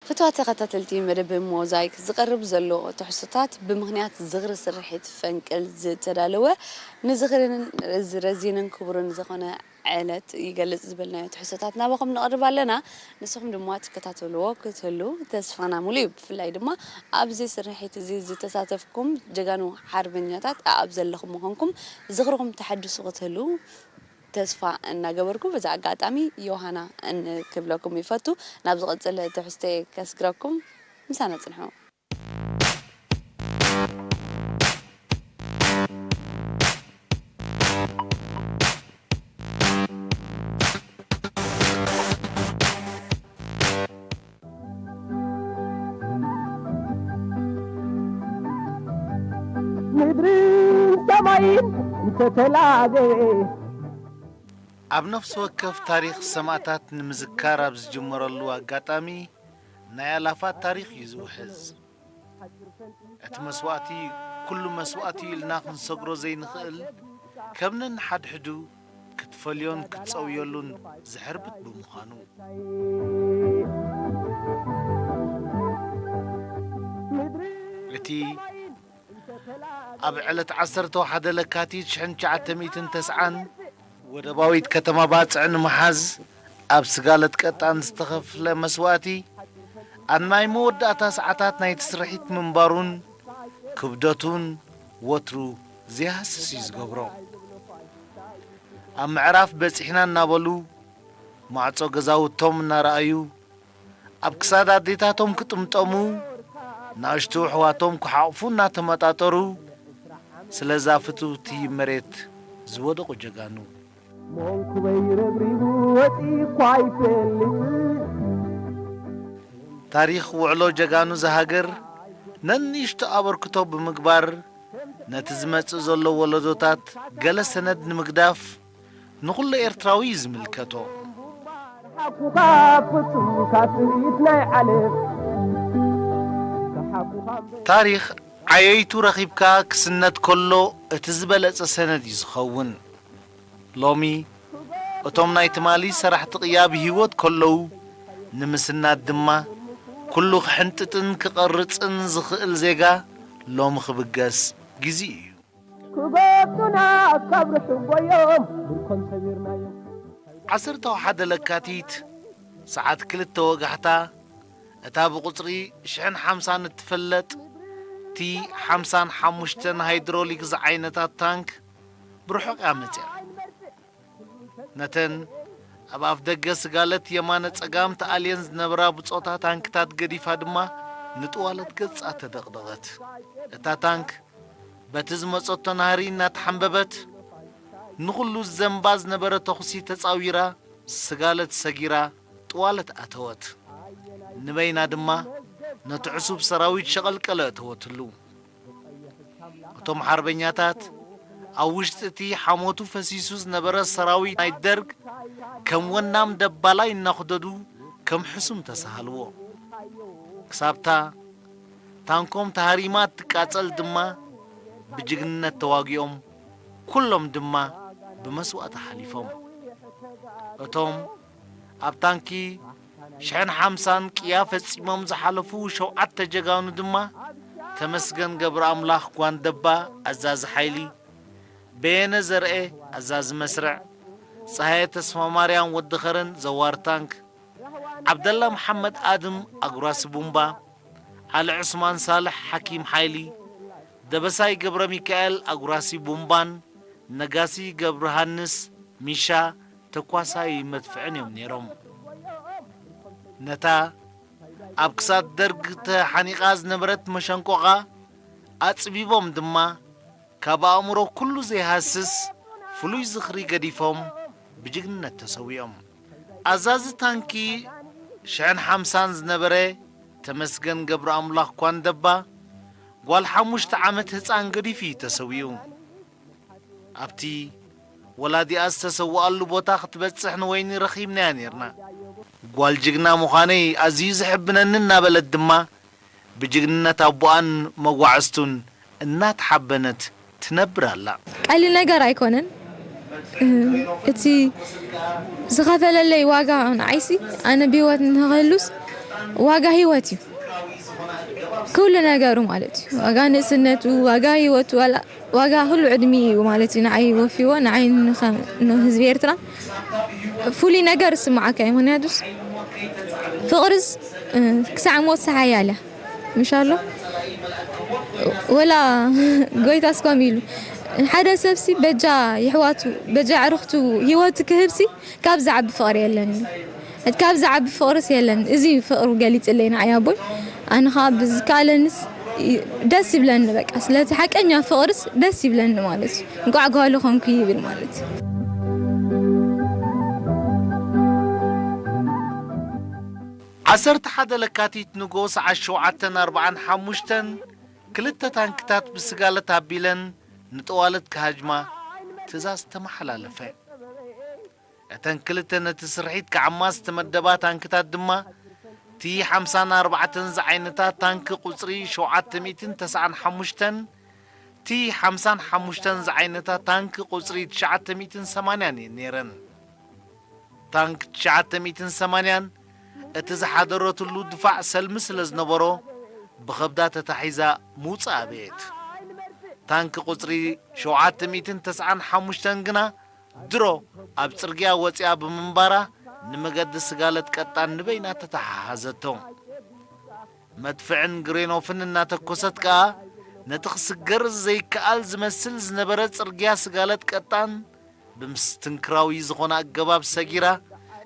ፍትዋት ተኸታተልቲ መደብ ሞዛይክ፣ ዝቐርብ ዘሎ ትሕዝቶታት ብምኽንያት ዝኽሪ ስርሒት ፈንቅል ዝተዳለወ፣ ንዝኽርን ረዚንን ክቡርን ዝኾነ ዕለት ይገልጽ ዝበልናዮ ትሕዝቶታት ናባኹም ነቕርብ ኣለና። ንስኹም ድማ ትከታተልዎ ክትህሉ ተስፋና ሙሉ እዩ። ብፍላይ ድማ ኣብዚ ስርሒት እዚ ዝተሳተፍኩም ጀጋኑ ሓርበኛታት ኣብ ዘለኹም ምዃንኩም ዝኽርኹም ተሐድሱ ክትህሉ ተስፋ እናገበርኩ፣ በዚ ኣጋጣሚ ዮሃና እንክብለኩም ይፈቱ። ናብ ዝቕጽል ትሕዝቶይ ከስግረኩም፣ ምሳና ጽንሑ። ምድርን ሰማይን እንተተላገየ። ኣብ ነፍሲ ወከፍ ታሪኽ ሰማእታት ንምዝካር ኣብ ዝጅመረሉ ኣጋጣሚ፣ ናይ ኣላፋት ታሪኽ እዩ ዝውሕዝ። እቲ መስዋእቲ፣ ኩሉ መስዋእቲ ኢልና ክንሰግሮ ዘይንኽእል፣ ከም ነንሓድሕዱ ክትፈልዮን ክትጸውየሉን ዘሕርብት ብምዃኑ። እቲ ኣብ ዕለት ዓሰርተ ሓደ ለካቲት ሽሕን ትሽዓተ ሚእትን ተስዓን ወደባዊት ከተማ ባጽዕ ንምሓዝ ኣብ ስጋለት ቀጣን ዝተኸፍለ መስዋእቲ፣ ኣብ ናይ መወዳእታ ሰዓታት ናይቲ ስርሒት ምንባሩን ክብደቱን ወትሩ ዘይሃስስ እዩ ዝገብሮ። ኣብ ምዕራፍ በጺሕና እናበሉ፣ ማዕጾ ገዛውቶም እናረኣዩ፣ ኣብ ክሳድ ኣዴታቶም ክጥምጠሙ፣ ንኣሽቱ ኣሕዋቶም ክሓቑፉ እናተመጣጠሩ፣ ስለዛ ፍትውቲ መሬት ዝወደቑ ጀጋኑ። መንኩበይ ረብሪቡ ወፂኡ እኳ ኣይፈልጥን። ታሪኽ ውዕሎ ጀጋኑ ዝሃገር ነንእሽቶ ኣበርክቶ ብምግባር፣ ነቲ ዝመጽእ ዘሎ ወለዶታት ገለ ሰነድ ንምግዳፍ ንኹሉ ኤርትራዊ እዩ ዝምልከቶ። ሓኩኻ ፍጹም ካብ ትርኢት ናይ ዓለም። ሓኩኻ እምበር ታሪኽ ዓየይቱ ረኺብካ ክስነድ ከሎ እቲ ዝበለጸ ሰነድ እዩ ዝኸውን። ሎሚ እቶም ናይ ትማሊ ሰራሕቲ ቅያ ብህይወት ከለዉ፣ ንምስናድ ድማ ኩሉ ክሕንጥጥን ክቐርጽን ዝኽእል ዜጋ ሎሚ ክብገስ ግዜ እዩ። ክገቱና ካብ ርሑጎዮም ብርኮም ሰቢርናዮም። ዓሰርተ ሓደ ለካቲት ሰዓት ክልተ ወጋሕታ፣ እታ ብቁጽሪ ሽሕን ሓምሳን እትፍለጥ ቲ ሓምሳን ሓሙሽተን ሃይድሮሊክ ዝዓይነታ ታንክ ብርሑቕ እያ መጺኣ። ነተን ኣብ ኣፍ ደገ ስጋለት የማነ ጸጋም ተኣልየን ዝነበራ ብጾታ ታንክታት ገዲፋ ድማ ንጥዋለት ገጻ ተደቕደቐት። እታ ታንክ በቲ ዝመጸቶ ናህሪ እናተሓንበበት፣ ንኹሉ ዘንባ ዝነበረ ተኹሲ ተጻዊራ፣ ስጋለት ሰጊራ ጥዋለት ኣተወት። ንበይና ድማ ነቲ ዕሱብ ሰራዊት ሸቐልቀለ እተወትሉ። እቶም ሓርበኛታት ኣብ ውሽጢ እቲ ሓሞቱ ፈሲሱ ዝነበረ ሰራዊት ናይ ደርግ ከም ወናም ደባላይ እናኹደዱ ከም ሕሱም ተሳሃልዎ። ክሳብታ ታንኮም ተሃሪማ እትቃጸል ድማ ብጅግንነት ተዋጊኦም፣ ኩሎም ድማ ብመስዋእቲ ሓሊፎም። እቶም ኣብ ታንኪ ሽሕን ሓምሳን ቅያ ፈጺሞም ዝሓለፉ ሸውዓተ ጀጋኑ ድማ፣ ተመስገን ገብረኣምላኽ ጓንደባ ኣዛዚ ሓይሊ፣ በየነ ዘርኤ ኣዛዚ መስርዕ፣ ጸሃየ ተስፋማርያም ወዲ ኸረን ዘዋር ታንክ፣ ዓብደላ መሓመድ ኣድም ኣጉራሲ ቡምባ፣ ዓሊ ዑስማን ሳልሕ ሓኪም ሓይሊ፣ ደበሳይ ገብረ ሚካኤል ኣጉራሲ ቡምባን ነጋሲ ገብረሃንስ ሚሻ ተኳሳይ መድፍዕን እዮም ነይሮም። ነታ ኣብ ክሳድ ደርግ ተሓኒቓ ዝነበረት መሸንቆቓ ኣጽቢቦም ድማ፣ ካብ ኣእምሮ ኩሉ ዘይሃስስ ፍሉይ ዝኽሪ ገዲፎም ብጅግንነት ተሰዊኦም። ኣዛዚ ታንኪ ሽሕን ሓምሳን ዝነበረ ተመስገን ገብረኣምላኽ ኳንደባ፣ ጓል ሓሙሽተ ዓመት ህጻን ገዲፉ እዩ ተሰዊኡ። ኣብቲ ወላዲኣ ዝተሰውኣሉ ቦታ ክትበጽሕ ንወይኒ ረኺብናያ ኔርና። ጓል ጅግና ምዃነይ ኣዝዩ ዘሕብነኒ እናበለት ድማ፣ ብጅግንነት ኣቦኣን መጓዕዝቱን እናተሓበነት ትነብር ኣላ። ቀሊል ነገር ኣይኮነን። እ፣ እቲ ዝኸፈለለይ ዋጋ ንዓይሲ፣ ኣነ ብህይወት ንኽህሉስ ዋጋ ህይወት እዩ። ኩሉ ነገሩ ማለት እዩ። ዋጋ ንእስነቱ፣ ዋጋ ህይወቱ፣ ዋላ-፣ ዋጋ ኩሉ ዕድሚኡ እዩ ማለት እዩ። ንዓይ ወፊዎ፣ ንዓይ ንኸ-፣ ንህዝቢ ኤርትራ ፍሉይ ነገር ይስምዓካ እዩ። ምኽንያቱስ ፍቕርስ፣ እ፣ ክሳዕ ሞት ሓያል እያ። ምሻሎ ወላ ጎይታስ ከምኡ ኢሉ፣ ሓደ ሰብሲ በጃ የሕዋቱ፣ በጃ ኣዕርኽቱ ህይወቱ ክህብሲ ካብ ዝዓቢ ፍቕሪ የለን ኢሉ። እቲ ካብ ዝዓቢ ፍቕርስ የለን። እዚ እዩ ፍቕሩ ገሊጽለይ ንዓይ ኣቦይ። ኣነ ኸኣ ብዝከኣለንስ ይ-፣ ደስ ይብለኒ በቃ። ስለዚ ሓቀኛ ፍቕርስ ደስ ይብለኒ ማለት እዩ። እንቋዕ ጓሉ ኾንኩ ይብል ማለት እዩ። ዓሰርተ ሓደ ለካቲት ንግሆ ሰዓት ሸውዓተን ኣርባዓን ሓሙሽተን ክልተ ታንክታት ብስጋለት ኣቢለን ንጠዋለት ክሃጅማ ትእዛዝ ተመሓላለፈ። እተን ክልተ ነቲ ስርሒት ክዓማ ዝተመደባ ታንክታት ድማ ቲ ሓምሳን ኣርባዕተን ዝዓይነታ ታንክ ቁጽሪ ሸውዓተ ሚእትን ተስዓን ሓሙሽተን፣ ቲ ሓምሳን ሓሙሽተን ዝዓይነታ ታንክ ቁጽሪ ትሽዓተ ሚእትን ሰማንያን እየን ነይረን። ታንክ ትሽዓተ ሚእትን ሰማንያን እቲ ዝሓደረትሉ ድፋዕ ሰልሚ ስለ ዝነበሮ ብኸብዳ ተታሒዛ ምውጻእ ኣበየት። ታንክ ቁጽሪ ሸውዓተ ሚእትን ተስዓን ሓሙሽተን ግና ድሮ ኣብ ጽርግያ ወጺኣ ብምንባራ፣ ንመገዲ ስጋለት ቀጣን ንበይና ተተሓሓዘቶ። መድፍዕን ግሬኖፍን እናተኮሰት ከኣ፣ ነቲ ክስገር ዘይከኣል ዝመስል ዝነበረ ጽርግያ ስጋለት ቀጣን ብምስትንክራዊ ዝኾነ ኣገባብ ሰጊራ፣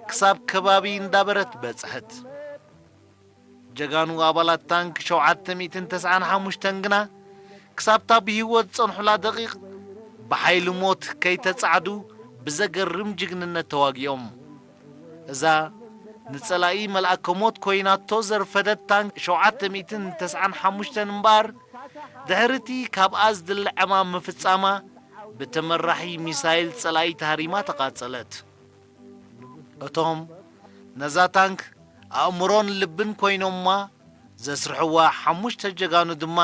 ክሳብ ከባቢ እንዳበረት በጽሐት። ጀጋኑ ኣባላት ታንክ ሸውዓተ ሚእትን ተስዓን ሓሙሽተን ግና ክሳብታ ብህይወት ዝጸንሑላ ደቂቕ ብሓይሊ ሞት ከይተጻዕዱ ብዘገርም ጅግንነት ተዋጊኦም። እዛ ንጸላኢ መልኣከ ሞት ኮይናቶ ዘርፈደት ታንክ ሸውዓተ ሚእትን ተስዓን ሓሙሽተን እምበኣር ድሕርቲ ካብኣ ዝድለ ዕማም ምፍጻማ ብተመራሒ ሚሳይል ጸላኢ ተሃሪማ ተቓጸለት። እቶም ነዛ ታንክ ኣእምሮን ልብን ኮይኖማ ዘስርሕዋ ሓሙሽተ ጀጋኑ ድማ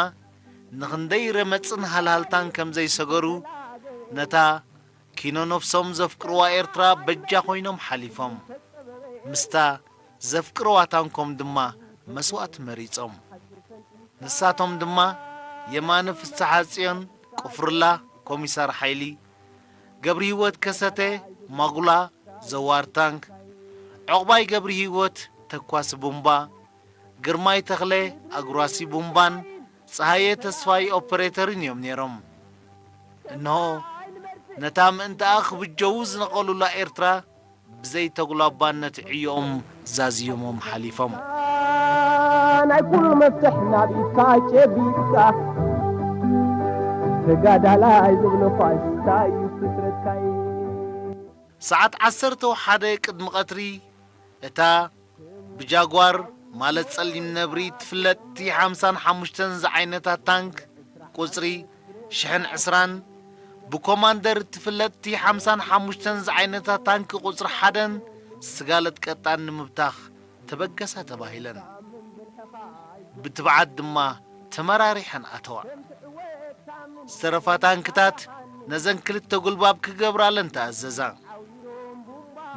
ንኽንደይ ረመጽን ሃልሃልታን ከም ዘይሰገሩ ነታ ኪኖ ነፍሶም ዘፍቅርዋ ኤርትራ በጃ ኮይኖም ሓሊፎም። ምስታ ዘፍቅርዋ ታንኮም ድማ መስዋእቲ መሪጾም። ንሳቶም ድማ የማነ ፍስሓጽዮን ቁፍርላ ኮሚሳር ሓይሊ፣ ገብርሂወት ከሰተ ማጉላ ዘዋር ታንክ፣ ዑቕባይ ገብርሂወት ተኳሲ ቡምባ፣ ግርማይ ተኽለ ኣጉራሲ ቡምባን ጸሃየ ተስፋይ ኦፐሬተርን እዮም ነይሮም። እንሆ ነታ ምእንትኣ ክብጀዉ ዝነቐሉላ ኤርትራ ብዘይ ተጉላባነት ዕዮኦም ዛዝዮሞም ሓሊፎም። ናይ ኩሉ መፍትሕ ናብ ኢድካ ጨቢጥካ ተጋዳላይ ዝብለኳ እንታይ እዩ ፍጥረትካይ። ሰዓት ዓሰርተ ወሓደ ቅድሚ ቀትሪ እታ ብጃጓር ማለት ጸሊም ነብሪ ትፍለጥ ቲ ሓምሳን ሓሙሽተን ዝዓይነታ ታንክ ቁጽሪ ሽሕን ዕስራን ብኮማንደር እትፍለጥ ቲ ሓምሳን ሓሙሽተን ዝዓይነታ ታንክ ቁጽሪ ሓደን ስጋለት ቀጣን ንምብታኽ ተበገሳ ተባሂለን። ብትብዓት ድማ ተመራሪሐን ኣተዋ። ዝተረፋ ታንክታት ነዘን ክልተ ጉልባብ ክገብራለን ተኣዘዛ።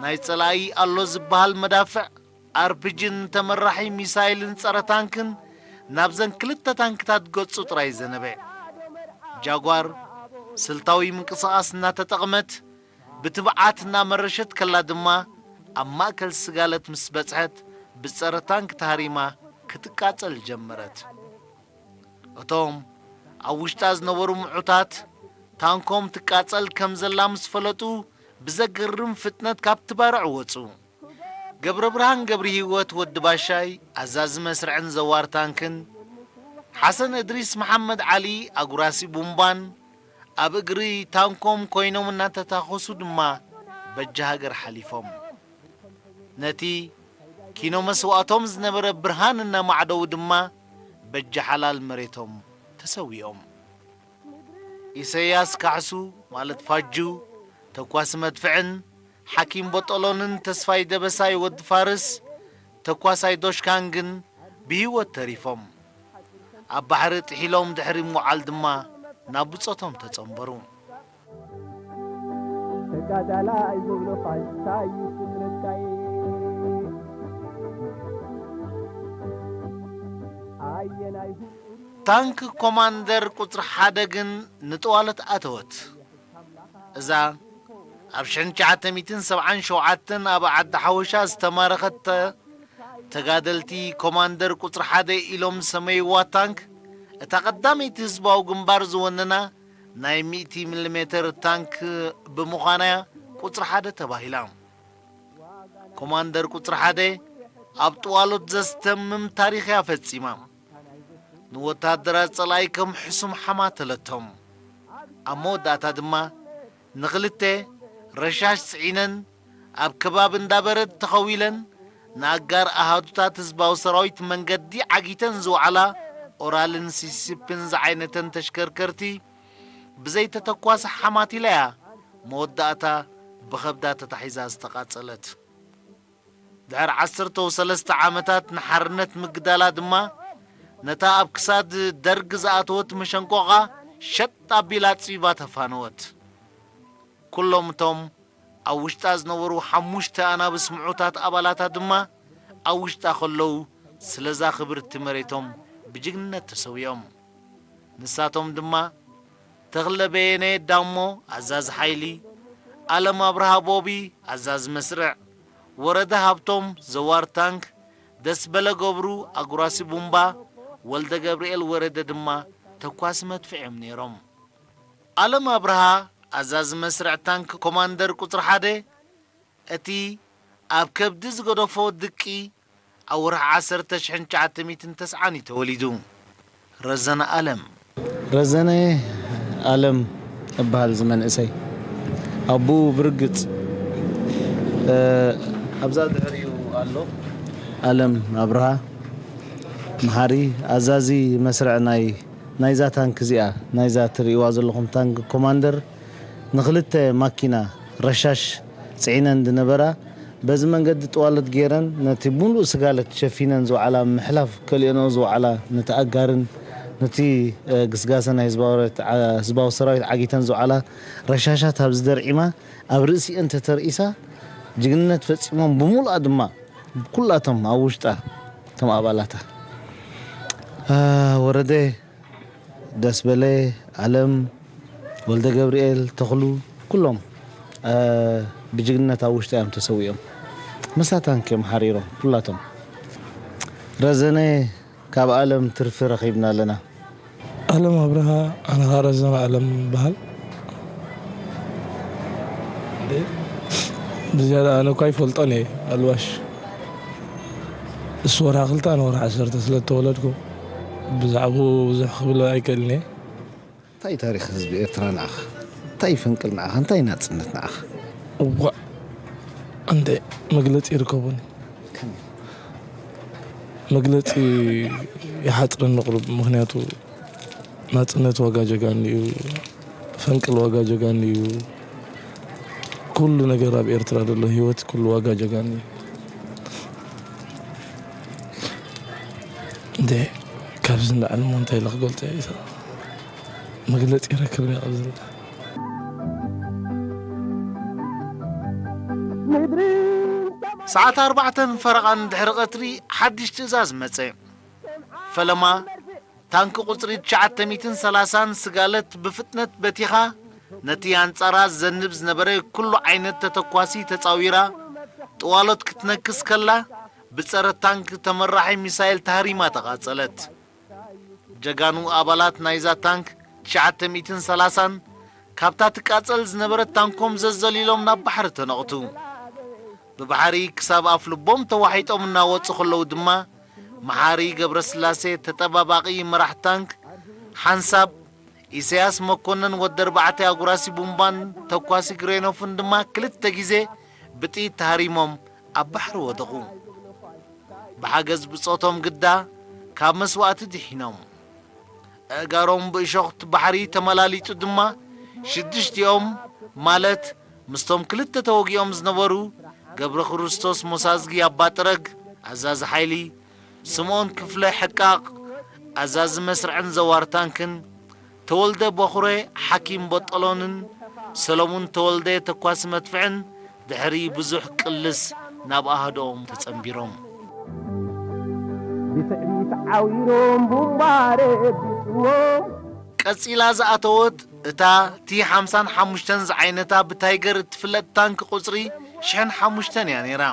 ናይ ጸላኢ ኣሎ ዝበሃል መዳፍዕ ኣርፒጂን ተመራሒ ሚሳይልን ጸረ ታንክን ናብዘን ክልተ ታንክታት ገጹ ጥራይ ዘነበ። ጃጓር ስልታዊ ምንቅስቓስ እናተጠቕመት ብትብዓት እናመረሸት ከላ ድማ ኣብ ማእከል ስጋለት ምስ በጽሐት ብጸረ ታንክ ተሃሪማ ክትቃጸል ጀመረት። እቶም ኣብ ውሽጣ ዝነበሩ ምዑታት ታንኮም ትቃጸል ከም ዘላ ምስ ፈለጡ ብዘገርም ፍጥነት ካብቲ ባርዕ ወጹ። ገብረብርሃን ገብረሂወት ወዲ ባሻይ ኣዛዚ መስርዕን ዘዋር ታንክን፣ ሓሰን እድሪስ መሓመድ ዓሊ ኣጉራሲ ቡምባን ኣብ እግሪ ታንኮም ኮይኖም እናተታኾሱ ድማ በጃ ሃገር ሓሊፎም። ነቲ ኪኖ መስዋእቶም ዝነበረ ብርሃን እናማዕደዉ ድማ በጃ ሓላል መሬቶም ተሰዊኦም። ኢሰያስ ካሕሱ ማለት ፋጁ ተኳሲ መድፍዕን ሓኪም ቦጦሎንን ተስፋይ ደበሳይ ወዲ ፋርስ ተኳሳይ ዶሽካንግን ብህይወት ተሪፎም። ኣብ ባሕሪ ጥሒሎም ድሕሪ ምውዓል ድማ ናብ ብጾቶም ተጸንበሩ። ተጋዳላይ ዝብሎ ፋሽስታይ እዩ ፍጥረትካይ። ታንክ ኮማንደር ቁጽሪ ሓደ ግን ንጥዋለት ኣተወት። እዛ ኣብ ሽሕን ትሽዓተ ሚእትን ሰብዓን ሸውዓተን ኣብ ዓዲ ሓወሻ ዝተማረኸት ተ-፣ ተጋደልቲ ኮማንደር ቁጽሪ ሓደ ኢሎም ዝሰመይዋ ታንክ፣ እታ ቀዳመይቲ ህዝባዊ ግንባር ዝወነና ናይ ሚእቲ ሚሊ ሜተር ታንክ ብምዃና'ያ ቁጽሪ ሓደ ተባሂላ። ኮማንደር ቁጽሪ ሓደ ኣብ ጥዋሎት ዘስተምም ታሪኽ'ያ ፈጺማ። ንወታደራት ጸላኢ ከም ሕሱም ሓማተለቶም። ኣብ መወዳእታ ድማ ንኽልተ ረሻሽ ጽዒነን ኣብ ከባቢ እንዳበረድ ተኸዊለን ንኣጋር ኣሃዱታት ህዝባዊ ሰራዊት መንገዲ ዓጊተን ዝወዓላ ኦራልን ሲሲፒን ዝዓይነተን ተሽከርከርቲ ብዘይ ተተኳሲ ሓማቲላ'ያ መወዳእታ ብኸብዳ ተታሒዛ ዝተቓጸለት። ድሕሪ ዓሰርተ ሰለስተ ዓመታት ንሓርነት ምግዳላ ድማ፣ ነታ ኣብ ክሳድ ደርግ ዝኣተወት መሸንቆቓ ሸጥ ኣቢላ ኣጽቢባ ተፋነወት። ኩሎም እቶም ኣብ ውሽጣ ዝነበሩ ሓሙሽተ ኣናብስ ምዑታት ኣባላታ ድማ፣ ኣብ ውሽጣ ከለዉ ስለዛ ክብርቲ መሬቶም ብጅግንነት ተሰዊኦም። ንሳቶም ድማ፣ ተኽለ በየነ ዳሞ፣ ኣዛዚ ሓይሊ፣ ኣለም ኣብርሃ ቦቢ፣ ኣዛዚ መስርዕ፣ ወረደ ሃብቶም፣ ዘዋር ታንክ፣ ደስበለ ገብሩ፣ ኣጉራሲ ቡምባ፣ ወልደ ገብርኤል ወረደ ድማ ተኳሲ መድፍዕ እዮም ነይሮም። ኣለም ኣብርሃ፣ ኣዛዚ መስርዕ ታንክ ኮማንደር ቁጽሪ ሓደ፣ እቲ ኣብ ከብዲ ዝገደፎ ድቂ ኣብ ወርሒ ዓሰርተ ሽሕን ትሽዓተ ሚእትን ተስዓን እዩ ተወሊዱ። ረዘነ ኣለም። ረዘነ ኣለም እበሃል እዚ መንእሰይ። ኣቡኡ ብርግጽ፣ እ፣ ኣብዛ ድሕሪኡ ኣሎ። ኣለም ኣብርሃ መሓሪ፣ ኣዛዚ መስርዕ ናይ፣ ናይዛ ታንክ እዚኣ፣ ናይዛ ትርእይዋ ዘለኹም ታንክ ኮማንደር፣ ንኽልተ ማኪና ረሻሽ ጽዒነን ዝነበራ፣ በዚ መንገዲ ጥዋለት ገይረን ነቲ ሙሉእ ስጋለት ሸፊነን ዝወዓላ፣ ምሕላፍ ከሊኦንኦ ዝወዓላ፣ ነቲ ኣጋርን ነቲ፣ እ፣ ግስጋሰ ናይ ህዝባዊ ረ-፣ ዓ-፣ ህዝባዊ ሰራዊት ዓጊተን ዝወዓላ ረሻሻት ኣብዚ ደርዒማ፣ ኣብ ርእሲአን ተተርኢሳ፣ ጅግንነት ፈጺሞም፣ ብሙሉኣ ድማ ኩላቶም ኣብ ውሽጣ እቶም ኣባላታ፣ እ፣ ወረደ፣ ደስበለ፣ ኣለም፣ ወልደ ገብርኤል፣ ተኽሉ፣ ኩሎም፣ እ፣ ብጅግንነት ኣብ ውሽጢ እዮም ተሰዊኦም። መሳታን እዮም ሓሪሮም ኩላቶም። ረዘነ፣ ካብ ኣለም ትርፊ ረኺብና ኣለና። ኣለም ኣብርሃ፣ ኣነ ኸዓ ረዘነ ኣለም እበሃል። ብዝያዳ ኣነ እኳ ኣይፈልጦን እየ፣ ኣልዋሽ። እሱ ወርሒ ክልተ፣ ኣነ ወርሒ ዓሰርተ ስለ እተወለድኩ፣ ብዛዕባኡ ብዙሕ ክብል ኣይክእልን እየ። እንታይ ታሪኽ ህዝቢ ኤርትራ ንዓኻ? እንታይ ፈንቅል ንዓኻ? እንታይ ናጽነት ንዓኻ? እዋእ፣ እንደ መግለጺ ይርከቡኒ። ከመይ? መግለጺ ይሓጽረኒ ቁሩብ፣ ምኽንያቱ ናጽነት ዋጋ ጀጋኑ እዩ፣ ፈንቅል ዋጋ ጀጋኑ እዩ፣ ኩሉ ነገር ኣብ ኤርትራ ዘሎ ህይወት ኩሉ ዋጋ ጀጋኑ እዩ። እንደ ካብዚ ንላዕሊ እሞ እንታይ ኢለ ክገልጾ እየ? መግለጺ ይረክብን እየ ኣብዚ። ሰዓት ኣርባዕተን ፈረቓን ድሕሪ ቀትሪ ሓድሽ ትእዛዝ መጸ። ፈለማ ታንኪ ቁጽሪ ትሽዓተ ሚእትን ሰላሳን ስጋለት ብፍጥነት በቲኻ ነቲ ኣንጻራ ዘንብ ዝነበረ ኩሉ ዓይነት ተተኳሲ ተጻዊራ ጥዋሎት ክትነክስ ከላ ብጸረ ታንክ ተመራሒ ሚሳይል ተሃሪማ ተቓጸለት። ጀጋኑ ኣባላት ናይዛ ታንክ ትሽዓተ ሚእትን ሰላሳን ካብታ ትቃጸል ዝነበረት ታንኮም ዘዘሊሎም ናብ ባሕሪ ተነቕቱ። ብባሕሪ ክሳብ ኣፍ ልቦም ተዋሒጦም እናወጹ ከለዉ ድማ፣ መሓሪ ገብረስላሴ ተጠባባቒ መራሕ ታንክ ሓንሳብ፣ ኢሳያስ መኮነን ወዲ ኣርባዕተ ኣጉራሲ ቡምባን ተኳሲ ግሬኖፍን ድማ ክልተ ግዜ ብጥይት ተሃሪሞም ኣብ ባሕሪ ወደቑ። ብሓገዝ ብጾቶም ግዳ ካብ መስዋእቲ ድሒኖም። ኣእጋሮም ብእሾኽቲ ባሕሪ ተመላሊጡ ድማ፣ ሽዱሽቲኦም፣ ማለት ምስቶም ክልተ ተወጊኦም ዝነበሩ ገብረ ክርስቶስ ሞሳዝጊ ኣባጥረግ፣ ኣዛዚ ሓይሊ፣ ስምኦን ክፍለ ሕቃቕ፣ ኣዛዚ መስርዕን ዘዋር ታንክን፣ ተወልደ በኹረ ሓኪም በጠሎንን ሰለሙን ተወልደ ተኳሲ መድፍዕን ድሕሪ ብዙሕ ቅልስ ናብ ኣሃድኦም ተጸንቢሮም። ትዕቢት ዓዊሮም ቡምባ ረቢፅዎ። ቀጺላ ዝኣተወት እታ ቲ ሓምሳን ሓሙሽተን ዝዓይነታ ብታይገር እትፍለጥ ታንክ ቁጽሪ ሽሕን ሓሙሽተን እያ ነይራ።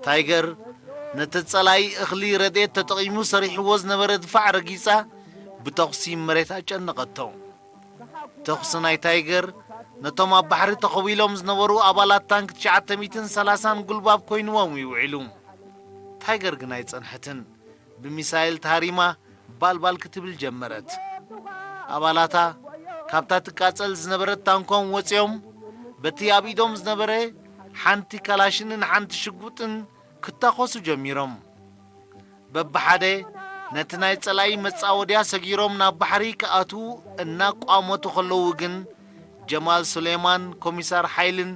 ታይገር ነቲ ጸላኢ እኽሊ ረድኤት ተጠቒሙ ሰሪሕዎ ዝነበረ ድፋዕ ረጊጻ ብተኹሲ መሬት ኣጨነቐቶ። ተኹሲ ናይ ታይገር ነቶም ኣብ ባሕሪ ተኸዊሎም ዝነበሩ ኣባላት ታንክ ትሽዓተ ሚእትን ሰላሳን ጉልባብ ኮይንዎም እዩ ውዒሉ። ታይገር ግን ኣይጸንሐትን። ብሚሳይል ተሃሪማ ባልባል ክትብል ጀመረት። ኣባላታ ካብታ ትቃጸል ዝነበረት ታንኮም ወጺኦም በቲ ኣብ ኢዶም ዝነበረ ሓንቲ ካላሽንን ሓንቲ ሽጉጥን ክታኾሱ ጀሚሮም። በብሓደ ነቲ ናይ ጸላኢ መጻወድያ ሰጊሮም ናብ ባሕሪ ክኣትዉ እናቋመቱ ከለዉ ግን ጀማል ሱሌማን ኮሚሳር ሓይልን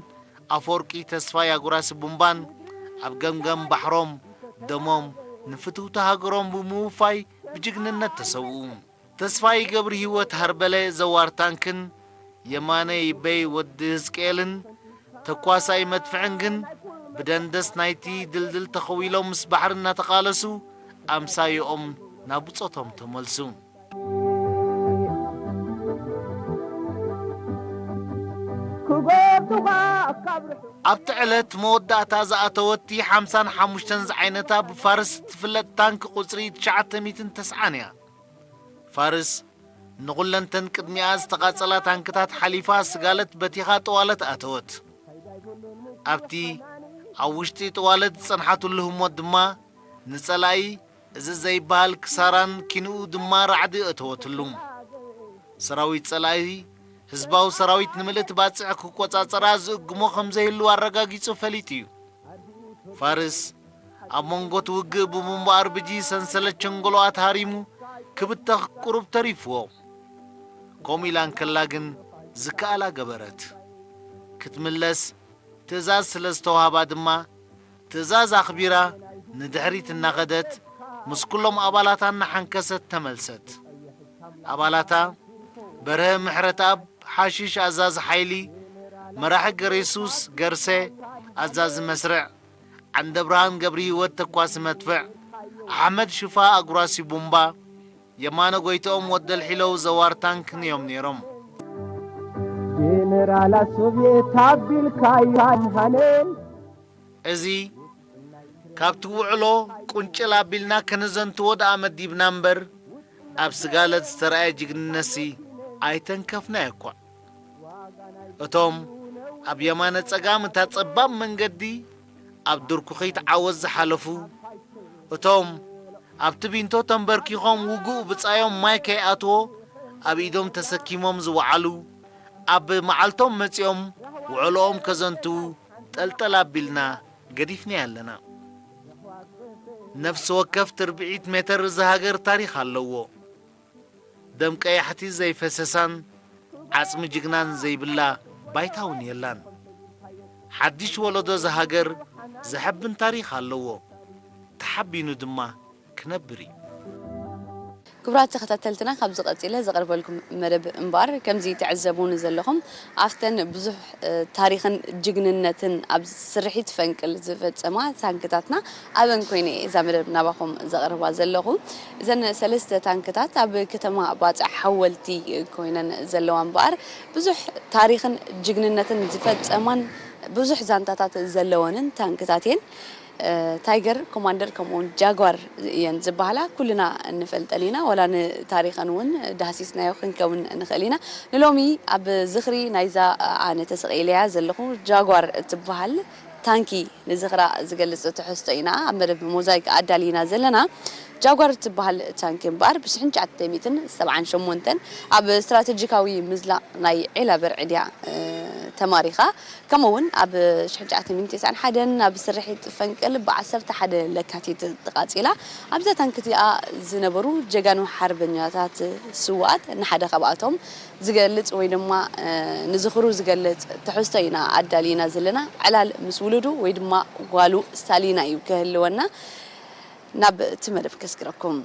ኣፈወርቂ ተስፋይ ኣጉራሲ ቡምባን ኣብ ገምገም ባሕሮም ደሞም ንፍትውቲ ሃገሮም ብምውፋይ ብጅግንነት ተሰውኡ። ተስፋይ ገብርሂወት ሃርበለ ዘዋር ታንክን የማነ ይበይ ወዲ ህዝቅኤልን ተኳሳይ መድፍዕን ግን ብደንደስ ናይቲ ድልድል ተኸዊሎም ምስ ባሕሪ እናተቓለሱ ኣምሳይኦም ናብ ብጾቶም ተመልሱ። ክጎብቱኻ ካብ ርሑቕ ኣብቲ ዕለት መወዳእታ ዝኣተወቲ ሓምሳን ሓሙሽተን ዝዓይነታ ብፋርስ እትፍለጥ ታንክ ቁጽሪ ትሽዓተ ሚእትን ተስዓን እያ። ፋርስ ንኹለንተን ቅድሚኣ ዝተቓጸላ ታንክታት ሓሊፋ ስጋለት በቲኻ ጠዋለት ኣተወት። ኣብቲ ኣብ ውሽጢ ጠዋለት ዝጸንሓትሉ ህሞት ድማ ንጸላኢ እዚ ዘይበሃል ክሳራን ኪንኡ ድማ ራዕዲ ኣተወትሉ። ሰራዊት ጸላኢ ህዝባዊ ሰራዊት ንምልእቲ ባጽዕ ክቆጻጸራ ዝእግሞ ከም ዘይህሉ ኣረጋጊጹ ፈሊጡ እዩ። ፋርስ ኣብ መንጎ እቲ ውግእ ብቡምባ ኣርብጂ ሰንሰለት ቸንጎሎኣ ተሃሪሙ ክብተኽ ቁሩብ ተሪፍዎ። ከምኡ ኢላ እንከላ ግን ዝከኣላ ገበረት። ክትምለስ ትእዛዝ ስለ ዝተዋህባ ድማ ትእዛዝ ኣኽቢራ ንድሕሪት እናኸደት ምስ ኩሎም ኣባላታ እናሓንከሰት ተመልሰት። ኣባላታ በርሀ ምሕረትኣብ ሓሽሽ ኣዛዚ ሓይሊ፣ መራሒ ገሬሱስ ገርሰ ኣዛዚ መስርዕ፣ ዓንደብርሃን ገብረሂወት ተኳሲ መድፍዕ፣ ኣሕመድ ሽፋ ኣጉራሲ ቡምባ፣ የማነ ጎይትኦም ወደልሒለው ዘዋር ታንክን እዮም ነይሮም። ጀነራላት ሶቭየት ኣቢልካዮ ሃነን። እዚ ካብቲ ውዕሎ ቁንጭል ኣቢልና ከነዘንትዎ ደኣ መዲብና እምበር፣ ኣብ ስጋለት ዝተረኣየ ጅግንነትሲ ኣይተንከፍናዮ እኳ። እቶም ኣብ የማነ ጸጋም እታ ጸባብ መንገዲ ኣብ ድርኩኺት ዓወት ዝሓለፉ፣ እቶም ኣብቲ ቢንቶ ተንበርኪኾም ውጉእ ብጻዮም ማይ ከይኣትዎ ኣብ ኢዶም ተሰኪሞም ዝወዓሉ፣ ኣብ መዓልቶም መጺኦም ውዕሎኦም ከዘንትዉ ጠልጠል ኣቢልና ገዲፍናዮ ኣለና። ነፍሲ ወከፍ ትርብዒት ሜተር እዚ ሃገር ታሪኽ ኣለዎ። ደም ቀያሕቲ ዘይፈሰሳን ዓጽሚ ጅግናን ዘይብላ ባይታ እውን የላን። ሓድሽ ወለዶ እዚ ሃገር ዘሐብን ታሪኽ ኣለዎ። ተሓቢኑ ድማ ክነብር እዩ። ክቡራት ተኸታተልትና፣ ካብዚ ቀጺለ ዘቕርበልኩም መደብ እምበኣር፣ ከምዚ ትዕዘቡ ንዘለኹም፣ ኣብተን ብዙሕ፣ እ፣ ታሪኽን ጅግንነትን ኣብ ስርሒት ፈንቅል ዝፈጸማ ታንክታትና ኣበን ኮይነ እየ እዛ መደብ ናባኹም ዘቕርባ ዘለኹ። እዘን ሰለስተ ታንክታት ኣብ ከተማ ባጽዕ ሓወልቲ ኮይነን ዘለዋ እምበኣር፣ ብዙሕ ታሪኽን ጅግንነትን ዝፈጸማን ብዙሕ ዛንታታት ዘለወንን ታንክታት እየን። እ፣ ታይገር ኮማንደር ከምኡውን ጃጓር እየን ዝበሃላ ኩልና እንፈልጠን ኢና። ዋላ ንታሪኸን እውን ዳህሲስናዮ ክንከውን ንኽእል ኢና። ንሎሚ ኣብ ዝኽሪ ናይዛ ኣነ ተሰቒለያ ዘለኹ ጃጓር እትበሃል ታንኪ ንዝኽራ ዝገልጽ ትሕዝቶ ኢና ኣብ መደብ ሞዛይክ ኣዳሊና ዘለና። ጃጓር እትበሃል ታንኪ እምበኣር ብ ሽሕን ትሽዓተ ሚእትን ሰብዓን ሸሞንተን ኣብ ስትራተጂካዊ ምዝላቕ ናይ ዒላ በርዕድ እያ፣ እ፣ ተማሪኻ። ከምኡ እውን ኣብ ሽሕን ትሽዓተ ሚእትን ተስዓን ሓደን ኣብ ስርሒት ፈንቅል ብ ዓሰርተ ሓደ ለካቲት ተቓጺላ። ኣብዛ ታንኪ እዚኣ ዝነበሩ ጀጋኑ ሓርበኛታት ስውኣት ንሓደ ካብኣቶም ዝገልጽ ወይ ድማ፣ እ፣ ንዝኽሩ ዝገልጽ ትሕዝቶ ኢና ኣዳሊና ዘለና። ዕላል ምስ ውሉዱ ወይ ድማ ጓሉ ስታሊና እዩ ክህልወና። ናብ እቲ መደብ ከስግረኩም።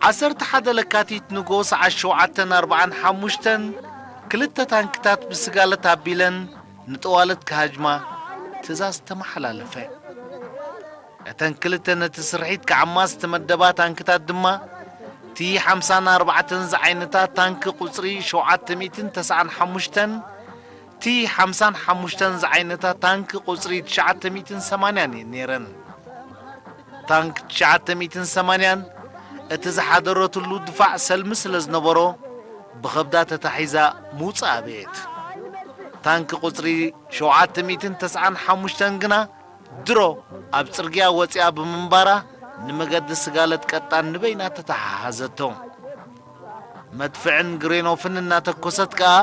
ዓሰርተ ሓደ ለካቲት ንጎ ሰዓት ሸውዓተን ኣርባዓን ሓሙሽተን ክልተ ታንክታት ብስጋለት ኣቢለን ንጠዋለት ክሃጅማ ትእዛዝ ተመሓላለፈ። እተን ክልተ ነቲ ስርሒት ክዓማ ዝተመደባ ታንክታት ድማ ቲ ሓምሳን ኣርባዕተን ዝዓይነታ ታንክ ቁጽሪ ሸውዓተ ሚእትን ተስዓን ሓሙሽተን፣ ቲ ሓምሳን ሓሙሽተን ዝዓይነታ ታንክ ቁጽሪ ትሽዓተ ሚእትን ሰማንያን እየን ነይረን። ታንክ ትሽዓተ ሚእትን ሰማንያን እቲ ዝሓደረትሉ ድፋዕ ሰልሚ ስለ ዝነበሮ ብኸብዳ ተታሒዛ ምውጻእ ኣበየት። ታንክ ቁጽሪ ሸውዓተ ሚእትን ተስዓን ሓሙሽተን ግና ድሮ ኣብ ጽርግያ ወጺኣ ብምንባራ ንመገዲ ስጋለት ቀጣን ንበይና ተተሓሓዘቶ። መድፍዕን ግሬኖፍን እናተኮሰት ከኣ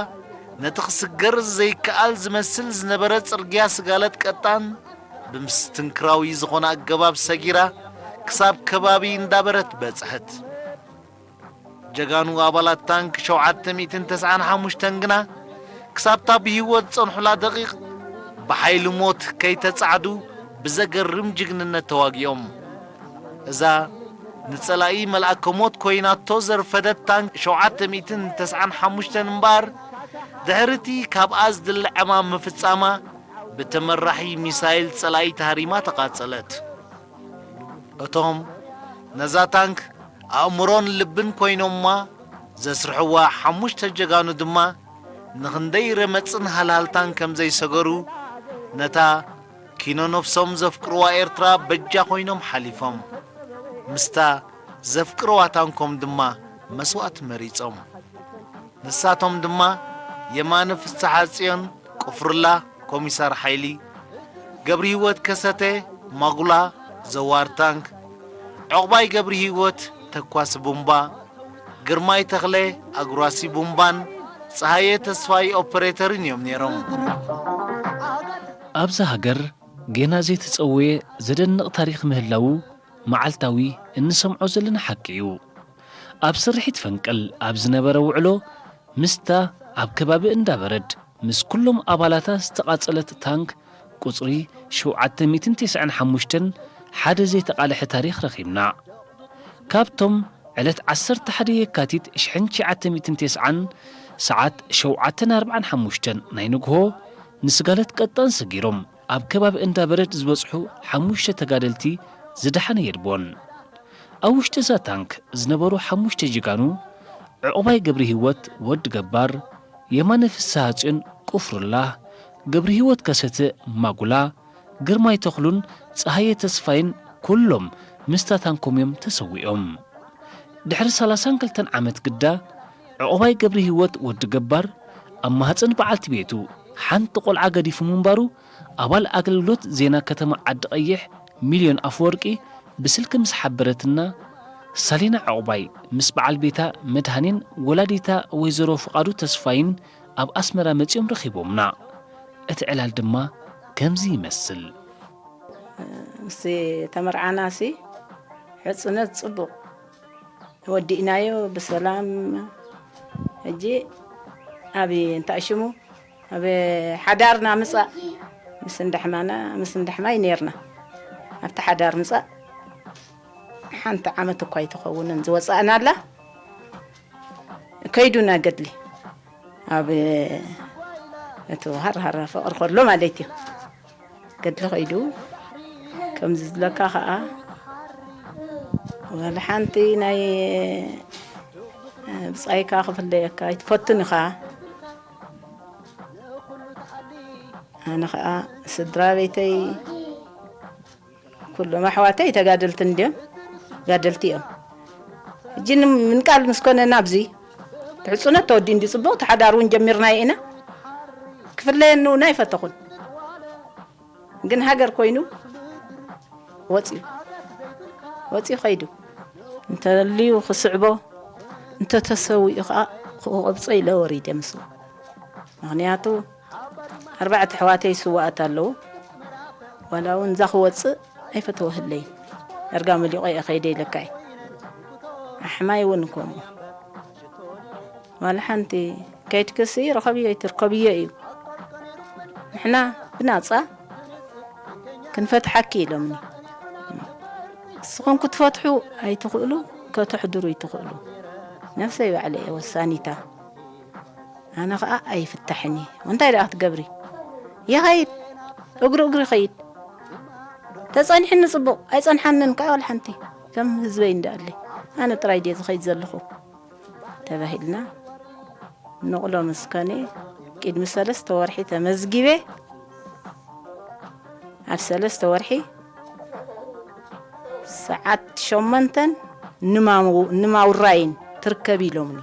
ነቲ ክስገር ዘይከኣል ዝመስል ዝነበረ ጽርግያ ስጋለት ቀጣን ብምስትንክራዊ ዝኾነ ኣገባብ ሰጊራ ክሳብ ከባቢ እንዳበረት በጽሐት። ጀጋኑ ኣባላት ታንክ ሸውዓተ ሚእትን ተስዓን ሓሙሽተን ግና ክሳብታ ብህይወት ዝጸንሑላ ደቂቕ ብሓይሊ ሞት ከይተጻዕዱ ብዘገርም ጅግንነት ተዋጊኦም። እዛ ንጸላኢ መልኣከ ሞት ኮይናቶ ዘርፈደት ታንክ ሸውዓተ ሚእትን ተስዓን ሓሙሽተን እምበኣር፣ ድሕሪ'ቲ ካብኣ ዝድለ ዕማም ምፍጻማ፣ ብተመራሒ ሚሳይል ጸላኢ ተሃሪማ ተቓጸለት። እቶም ነዛ ታንክ ኣእምሮን ልብን ኮይኖማ ዘስርሕዋ ሓሙሽተ ጀጋኑ ድማ፣ ንኽንደይ ረመጽን ሃልሃልታን ከም ዘይሰገሩ፣ ነታ ኪኖ ነፍሶም ዘፍቅርዋ ኤርትራ በጃ ኮይኖም ሓሊፎም። ምስታ ዘፍቅርዋ ታንኮም ድማ መስዋእቲ መሪጾም። ንሳቶም ድማ የማነ ፍስሓጽዮን ቁፍርላ፣ ኮሚሳር ሓይሊ፣ ገብርሂወት ከሰተ፣ ማጉላ፣ ዘዋር ታንክ፣ ዑቕባይ ገብርሂወት፣ ተኳሲ ቡምባ፣ ግርማይ ተኽለ፣ ኣጉራሲ ቡምባን፣ ጸሃየ ተስፋይ፣ ኦፐሬተርን እዮም ነይሮም። ኣብዛ ሃገር ጌና ዘይተጸወየ ዘደንቕ ታሪኽ ምህላዉ መዓልታዊ እንሰምዖ ዘለና ሓቂ እዩ። ኣብ ስርሒት ፈንቅል ኣብ ዝነበረ ውዕሎ፣ ምስታ ኣብ ከባቢ እንዳበረድ ምስ ኩሎም ኣባላታ ዝተቓጸለት ታንክ ቁጽሪ ሸውዓተ ሚእትን ተስዓን ሓሙሽተን ሓደ ዘይተቓልሐ ታሪኽ ረኺብና። ካብቶም ዕለት ዓሰርተ ሓደ የካቲት ሽሕን ትሽዓተ ሚእትን ተስዓን ሰዓት ሸውዓተን ኣርባዓን ሓሙሽተን ናይ ንግሆ ንስጋለት ቀጣን ሰጊሮም ኣብ ከባቢ እንዳበረድ ዝበጽሑ ሓሙሽተ ተጋደልቲ ዝደሓነ የልቦን። ኣብ ውሽጢ እዛ ታንክ ዝነበሩ ሓሙሽተ ጀጋኑ፣ ዕቑባይ ገብረሂወት ወዲ ገባር፣ የማነ ፍስሃጽዮን ቁፍሩላህ፣ ገብረሂወት ከሰተ ማጉላ፣ ግርማይ ተኽሉን ጸሃየ ተስፋይን ኩሎም ምስታ ታንኮም እዮም ተሰዊኦም። ድሕሪ ሰላሳን ክልተን ዓመት ግዳ፣ ዕቑባይ ገብረሂወት ወዲ ገባር ኣብ ማህጸን በዓልቲ ቤቱ ሓንቲ ቆልዓ ገዲፉ ምንባሩ ኣባል ኣገልግሎት ዜና ከተማ ዓዲ ቀይሕ ሚልዮን ኣፈወርቂ ብስልኪ ምስ ሓበረትና፣ ሳሊና ዕቑባይ ምስ በዓል ቤታ መድሃኔን ወላዲታ ወይዘሮ ፍቓዱ ተስፋይን ኣብ ኣስመራ መጺኦም ረኺቦምና። እቲ ዕላል ድማ ከምዚ ይመስል። ምስ ተመርዓናሲ ሕጽነት ጽቡቕ ወዲእናዮ ብሰላም። ሕጂ ኣብ እንታይ ሽሙ ኣብ ሓዳርና ምጻእ ምስ እንዳሕማና ምስ እንዳሕማይ ነርና። ኣብቲ ሓዳር ምጻእ ሓንቲ ዓመት እኳ ኣይትኸውንን ዝወጻእናላ ከይዱና ገድሊ ኣብ እቲ ሃር ሃር ፍቕሪ ከሎ ማለት እዩ። ገድሊ ከይዱ ከምዚ ዝብለካ ኸኣ ዋላ ሓንቲ ናይ ብጻይካ ክፍለየካ ኣይትፈቱን ኢኻ። ኣነ ኸኣ ስድራ ቤተይ ኩሎም ኣሕዋተይ ተጋደልቲ እንድዮም፣ ጋደልቲ እዮም። ሕጂ ንም-፣ ምንቃል ምስ ኮነና ኣብዚ ትሕጽነት ተወዲኡ እንዲ ጽቡቕ ተሓዳር እውን ጀሚርናዮ ኢና። ክፍለየኒ እውን ኣይፈተኹን። ግን ሃገር ኮይኑ ወጺኡ፣ ወጺኡ ኸይዱ። እንተልዩ ክስዕቦ፣ እንተተሰዊኡ ኸኣ ክቕብጾ ኢለ ወሪደ ምስኡ። ምኽንያቱ ኣርባዕተ ኣሕዋተይ ስዋኣት ኣለዉ። ዋላ እውን እዛ ክወጽእ ኣይፈተወህለይን። ዳርጋ መሊቖ እየ ኸይደ ኢለካ እየ። ኣሕማይ እውን ከምኡ። ዋላ ሓንቲ ከይድክሲ ርኸብዮ ኣይትርከብዮ እዩ። ንሕና ብናጻ ክንፈትሓኪ ኢሎምኒ። ንስኹም ክትፈትሑ ኣይትኽእሉ፣ ከተሕድሩ ይትኽእሉ። ነፍሰይ ባዕለ እየ ወሳኒታ። ኣነ ኸኣ ኣይፍታሕን እየ። እንታይ ደኣ ክትገብሪ? ይኸይድ፣ እግሩ እግሪ ይኸይድ። ተጸኒሕኒ ጽቡቕ፣ ኣይጸንሓንን ከኣ ወላ ሓንቲ። ከም ህዝበይ እንዳኣለይ። ኣነ ጥራይ ድየ ዝኸይድ ዘለኹ? ተባሂልና። ንቕሎ ምስ ከነ፣ ቅድሚ ሰለስተ ወርሒ ተመዝጊበ። ኣብ ሰለስተ ወርሒ ሰዓት ሸሞንተን ንማሙ-፣ ንማውራይን ትርከብ ኢሎምኒ።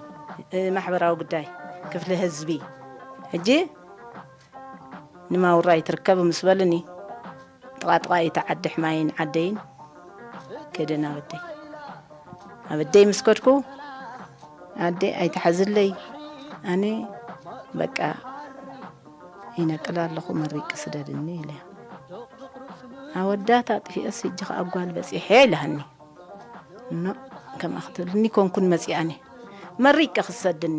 እ፣ ማሕበራዊ ጉዳይ ክፍሊ ህዝቢ። ሕጂ ንማውራይ ትርከብ ምስ በልኒ፣ ጥቓ ጥቓ እቲ ዓዲ ሕማይን ዓደይን ከደ ናብ ኣደይ። ኣብ ኣደይ ምስ ከድኩ፣ ኣደ ኣይትሓዝለይ፣ ኣነ በቃ ይነቅል ኣለኹ፣ መሪቂ ስደድኒ ኢለያ። ኣወዳት ኣጥፊአስ፣ ሕጂ ኸኣ ጓል በጺሐ ኢላሃኒ። እኖ፣ ከምኣ ክትብልኒ ኮንኩን መጺኣኒ። መሪቂ ክሰድኒ።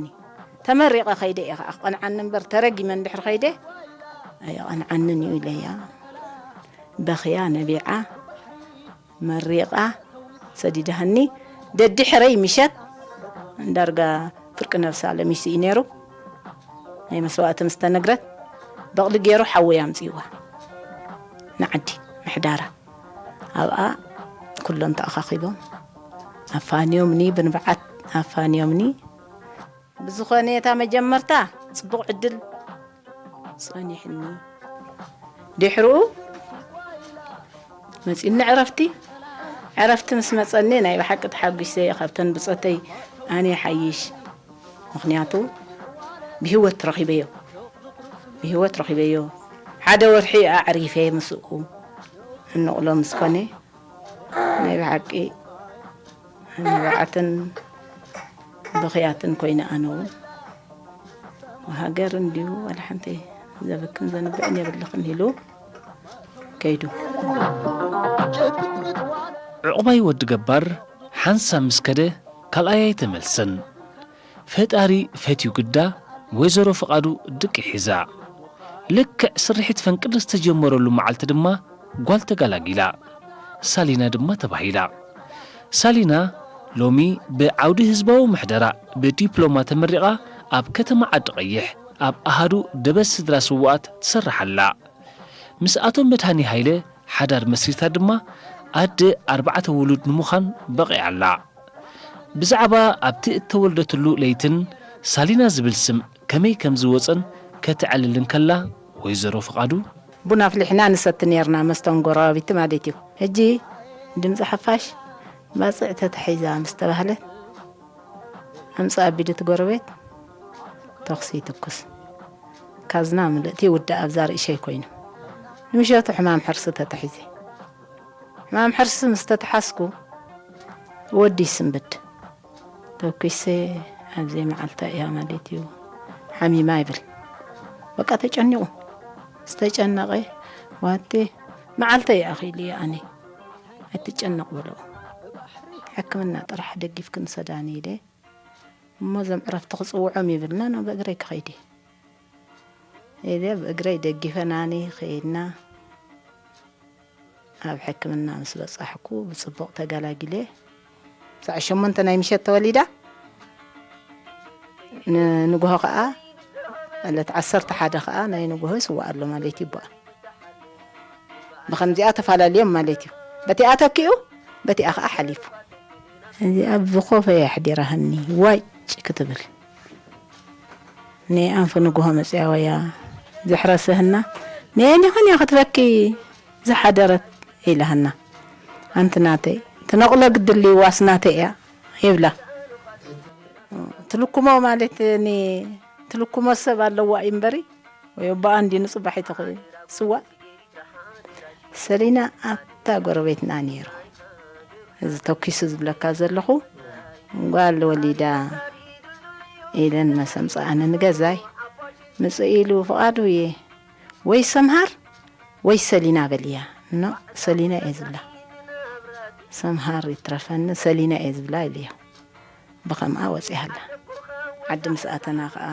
ተመሪቐ ከይደ እየ ኸኣ ክቐንዓኒ እምበር፣ ተረጊመ እንድሕር ከይደ ኣይቐንዓንን እዩ ኢለያ። በኽያ ነቢዓ፣ መሪቓ፣ ሰዲዳሃኒ። ደድሕረይ ምሸት፣ ዳርጋ ፍርቂ ነብሳ ለሚሱ እዩ ነይሩ። ናይ መስዋእቲ ምስ ተነግረት፣ በቕሊ ገይሩ ሓወይ ኣምጺእዋ ንዓዲ ምሕዳራ። ኣብኣ ኩሎም ተኣኻኺቦም ኣፋንዮምኒ፣ ብንብዓት ኣፋንዮምኒ። ብዝኾነ፣ እታ መጀመርታ ጽቡቕ ዕድል ጸኒሕኒ። ድሕርኡ መጺኒ ዕረፍቲ። ዕረፍቲ ምስ መጸኒ፣ ናይ ብሓቂ ተሓጒሰ፣ ካብተን ብጾተይ ኣነ ይሓይሽ። ምኽንያቱ ብህይወት ረኺበዮ፣ ብህይወት ረኺበዮ። ሓደ ወርሒ ኣዕሪፈ ምስኡ እንቕሎ ምስ ኮነ፣ ናይ ብሓቂ ንብዓትን ብኽያትን ኮይነ፣ ኣነ እውን፣ ሃገር እንድዩ ዋላ ሓንቲ ዘብክን ዘንብዕን የብልኽን ኢሉ ከይዱ። ዕቑባይ ወዲ ገባር ሓንሳብ ምስ ከደ ካልኣይ ኣይተመልሰን። ፈጣሪ ፈትዩ ግዳ ወይዘሮ ፍቓዱ ድቂ ሒዛ። ልክዕ ስርሒት ፈንቅል ዝተጀመረሉ መዓልቲ ድማ ጓል ተጋላጊላ። ሳሊና ድማ ተባሂላ። ሳሊና ሎሚ ብዓውዲ ህዝባዊ ምሕደራ ብዲፕሎማ ተመሪቓ ኣብ ከተማ ዓዲ ቀይሕ ኣብ ኣሃዱ ደበስ ስድራ ስውኣት ትሰርሕ ኣላ። ምስ ኣቶ መድሃኔ ሃይለ ሓዳር መስሪታ ድማ ኣደ ኣርባዕተ ውሉድ ንምዃን በቒዓ ኣላ። ብዛዕባ ኣብቲ እተወልደትሉ ለይትን ሳሊና ዝብል ስም ከመይ ከም ዝወጸን ከተዕልል እንከላ ወይዘሮ ፍቓዱ፣ ቡን ኣፍሊሕና ንሰቲ ኔርና፣ መስተ ጎረባብቲ ማለት እዩ። ሕጂ ድምጺ ሓፋሽ ባጽዕ ተታሒዛ ምስ ተባህለት፣ ኣምጽእ ኣቢሉ እቲ ጎረቤት ተኹሲ ይትኩስ። ካዝና ምልእቲ ይውዳእ ኣብዛ ርእሸይ ኮይኑ። ንምሸቱ ሕማም ሕርሲ ተታሒዘ። ሕማም ሕርሲ ምስ ተተሓዝኩ ወዲ ይስንብድ። ተኩሰ ኣብዘይ መዓልታ እያ ማለት እዩ ሓሚማ ይብል። በቃ ተጨኒቑ። ዝተጨነቐ ዋቴ መዓልተይ ኣኺሉ እየ ኣነ። ኣይትጨነቕ በሎ። ሕክምና ጥራሕ ደጊፍክን ሰዳኒ ኢለ እሞ እዞም ዕረፍቲ ክጽውዖም ይብልና ናብ እግረይ ክኸይድ እየ። ኢለ ብእግረይ ደጊፈናኒ ከይድና ኣብ ሕክምና ምስ በጻሕኩ ብጽቡቕ ተገላጊለ። ሰዓት ሸሞንተ ናይ ምሸት ተወሊዳ። ንንግሆ ከኣ ዕለት ዓሰርተ ሓደ ከኣ ናይ ንግሆ ይስዋእ ኣሎ ማለት እዩ። ብኣ ብኸምዚኣ ተፈላለዮም ማለት እዩ። በቲኣ ተኪኡ በቲኣ ከኣ ሓሊፉ። እዚኣ ብዝኾፈ እያ ኣሕዲራህኒ ዋጭ ክትብል። ንኣንፈ ንግሆ መጽያ ወያ ዘሕረሰህና ንየኒኸን እያ ክትበኪ ዝሓደረት ኢላህና። ኣንቲ ናተይ ትነቕሎ ግድሊ ዋስ ናተይ እያ ይብላ። ትልኩሞ ማለት ኒ ትልኩሞ ሰብ ኣለዋ እዩ እምበሪ ወይ ኣቦኣ እንዲ ንጽባሕ ይትኽእል ስዋ ሰሊና ኣታ ጎረቤትና ነይሩ። እዚ ተኪሱ ዝብለካ ዘለኹ ጓል ወሊዳ ኢለን መሰምፀኣኒ ንገዛይ ምፅእ ኢሉ ፍቓዱ እየ ወይ ሰምሃር ወይ ሰሊና በልያ። ኖ ሰሊና እየ ዝብላ። ሰምሃር ይትረፈኒ ሰሊና እየ ዝብላ ኢልዮ። ብኸምኣ ወፂኣ ኣላ። ዓዲ ምስ ኣተና ኸዓ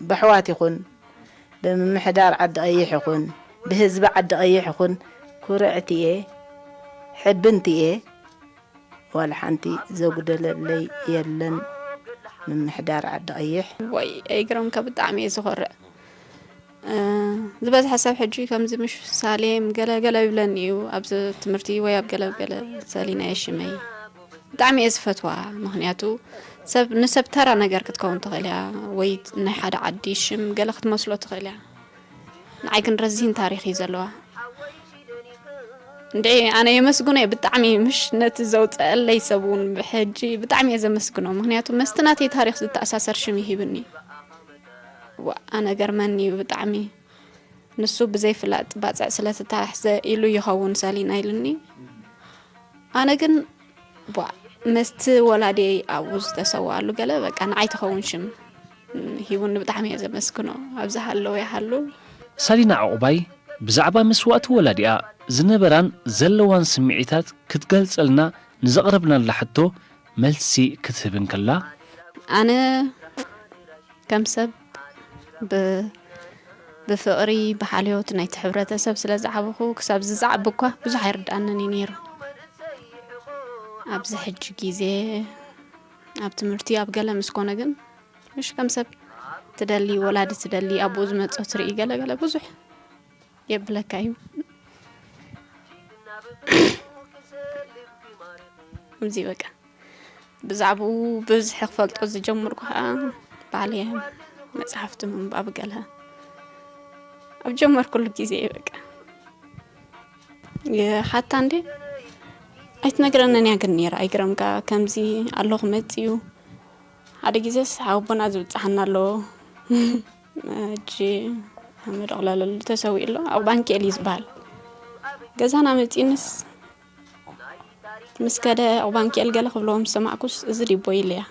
ብኣሕዋት ይኹን ብምምሕዳር ዓዲ ቐይሕ ይኹን ብህዝቢ ዓዲ ቐይሕ ይኹን ኩርዕቲ እየ፣ ሕብንቲ እየ። ዋላ ሓንቲ ዘጉደለለይ የለን። ምምሕዳር ዓዲ ቀይሕ። ወይ ኣይግረምካ፣ ብጣዕሚ እየ ዝኮርዕ። ዝበዝሐ ሰብ ሕጂ ከምዚ ምሽ ሳሌም ገለ ገለ ይብለኒ እዩ፣ ኣብዚ ትምህርቲ ወይ ኣብ ገለ ገለ ሰሊና የሽመይ። ብጣዕሚ እየ ዝፈትዋ። ምክንያቱ ሰብ ንሰብ ተራ ነገር ክትከውን ትኽእል እያ፣ ወይ ናይ ሓደ ዓዲ ሽም ገለ ክትመስሎ ትኽእል እያ። ንዓይ ግን ረዚን ታሪኽ እዩ ዘለዋ። እንደ ኣነ የመስግኖ እየ ብጣዕሚ፣ ምሽ ነቲ ዘውፀአለይ ሰብ እውን ብሕጂ ብጣዕሚ እየ ዘመስግኖ። ምክንያቱ መስቲ ናተይ ታሪኽ ዝተኣሳሰር ሽም ይሂብኒ። ዋ፣ ኣነ ገርመኒ እዩ ብጣዕሚ። ንሱ ብዘይፍላጥ ባፅዕ ስለተታሕዘ ኢሉ ይኸውን ሰሊና ኢሉኒ። ኣነ ግን ቧ መስቲ ወላዲየይ ኣብኡ ዝተሰዋኣሉ ገለ በቃ ንዓይ ትኸውን ሽም ሂቡኒ። ብጣዕሚ እየ ዘመስግኖ። ኣብዚ ሃለወ ይሃሉ። ሳሊና ዕቑባይ ብዛዕባ መስዋእቲ ወላዲኣ ዝነበራን ዘለዋን ስምዒታት ክትገልጸልና ንዘቕረብናላ ሕቶ መልሲ ክትህብ እንከላ፣ ኣነ ከም ሰብ ብ- ብፍቕሪ ብሓልዮት ናይቲ ሕብረተሰብ ስለ ዝዓበኹ ክሳብ ዝዛዕብ እኳ ብዙሕ ኣይርድኣንን እዩ ነይሩ። ኣብዚ ሕጂ ግዜ ኣብ ትምህርቲ ኣብ ገለ ምስ ኮነ ግን ምሽ ከም ሰብ ትደሊ ወላዲ ትደሊ ኣብኡ ዝመጾ ትርኢ ገለ ገለ ብዙሕ የብለካ እዩ። እዚ በቃ ብዛዕባኡ ብዝሒ ክፈልጦ ዝጀመርኩ ከዓ ባዕለይ መፅሓፍቲ ምንባብ ገለ ኣብ ጀመርኩሉ ግዜ እዩ በቃ ሓታ እንዴ ኣይትነግረንን እያ ግን ነይራ ኣይግረምካ ከምዚ ኣለኹ መፅዩ ሓደ ግዜስ ሓወቦና ዝብፅሓና ኣለዎ ሕጂ መደቕለለሉ ተሰዊኡ ኣሎ ዕቑባንኪኤል እዩ ዝበሃል ገዛና መፂንስ ምስ ከደ ዕቑባንኪኤል ገለ ክብለዎም ዝሰማዕኩስ እዚ ዲቦ ኢለያ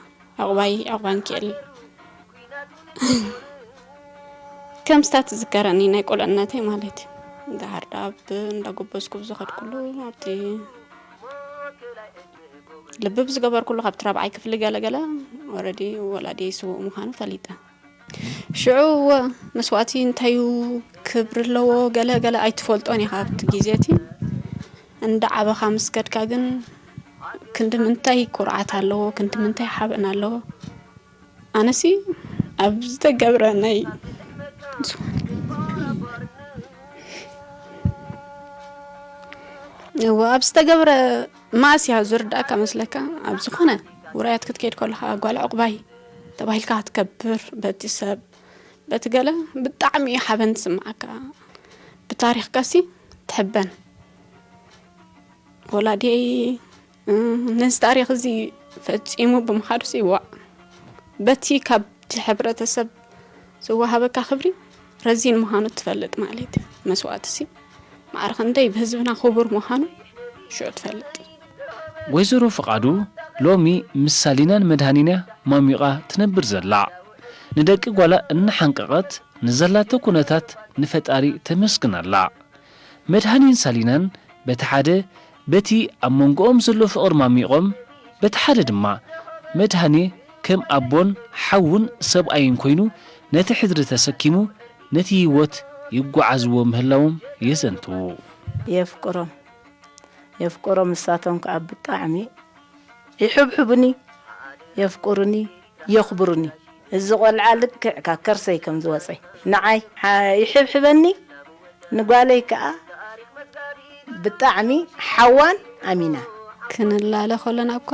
ዕቑባይ ዕቑባንኪኤል ከምስታ ትዝከረኒ ናይ ቆልዕነተይ ማለት እዩ ዳሃር ዳብ እንዳጎበዝኩ ብዝኸድኩሉ ኣብቲ ልቢ ብዝገበርኩሉ ካብቲ ራብዓይ ክፍሊ ገለገለ ወረዲ ወላዲ ስውእ ምዃኑ ፈሊጠ ሽዑ እወ መስዋእቲ እንታዩ ክብሪ ኣለዎ ገለ ገለ ኣይትፈልጦን ኢኻ ኣብቲ ግዜ እቲ እንዳ ዓበኻ ምስ ከድካ ግን ክንዲ ምንታይ ኩርዓት ኣለዎ ክንዲ ምንታይ ሓበን ኣለዎ ኣነሲ ኣብ ዝተገብረ ናይ እወ ኣብ ዝተገብረ ማእስ እያ ዝርዳእካ መስለካ ኣብ ዝኾነ ውራያት ክትከይድ ከለኻ ጓል ዕቑባይ ተባሂልካ ክትከብር በቲ ሰብ በቲ ገለ ብጣዕሚ እዩ ሓበን ዝስምዓካ ብታሪኽካ ሲ ትሕበን ወላዲየይ ነዚ ታሪኽ እዚ ፈፂሙ ብምኻዱ ሲ ዋእ በቲ ካብቲ ሕብረተሰብ ዝወሃበካ ክብሪ ረዚን ምዃኑ ትፈልጥ ማለት እዩ መስዋእቲ ሲ ማዕረ ክንደይ ብህዝብና ክቡር ምዃኑ ሽዑ ትፈልጥ ወይዘሮ ፍቓዱ ሎሚ ምስ ሳሊናን መድሃኒን እያ ማሚቓ ትነብር ዘላ ንደቂ ጓላ እናሓንቀቐት ንዘላቶ ኩነታት ንፈጣሪ ተመስግን ኣላ መድሃኒን ሳሊናን በቲ ሓደ በቲ ኣብ መንጎኦም ዘሎ ፍቕሪ ማሚቖም በቲ ሓደ ድማ መድሃኔ ከም ኣቦን ሓውን ሰብኣይን ኮይኑ ነቲ ሕድሪ ተሰኪሙ ነቲ ህይወት ይጓዓዝዎ ምህላዎም የዘንትዉ። የፍቅሮም የፍቅሮም ንሳቶም ከዓ ብጣዕሚ ይሕብሕቡኒ የፍቅሩኒ የኽብሩኒ እዚ ቆልዓ ልክዕ ካብ ከርሰይ ከም ዝወፀ ንዓይ ይሕብሕበኒ ንጓለይ ከዓ ብጣዕሚ ሓዋን ኣሚናን። ክንላለ ከለና እኳ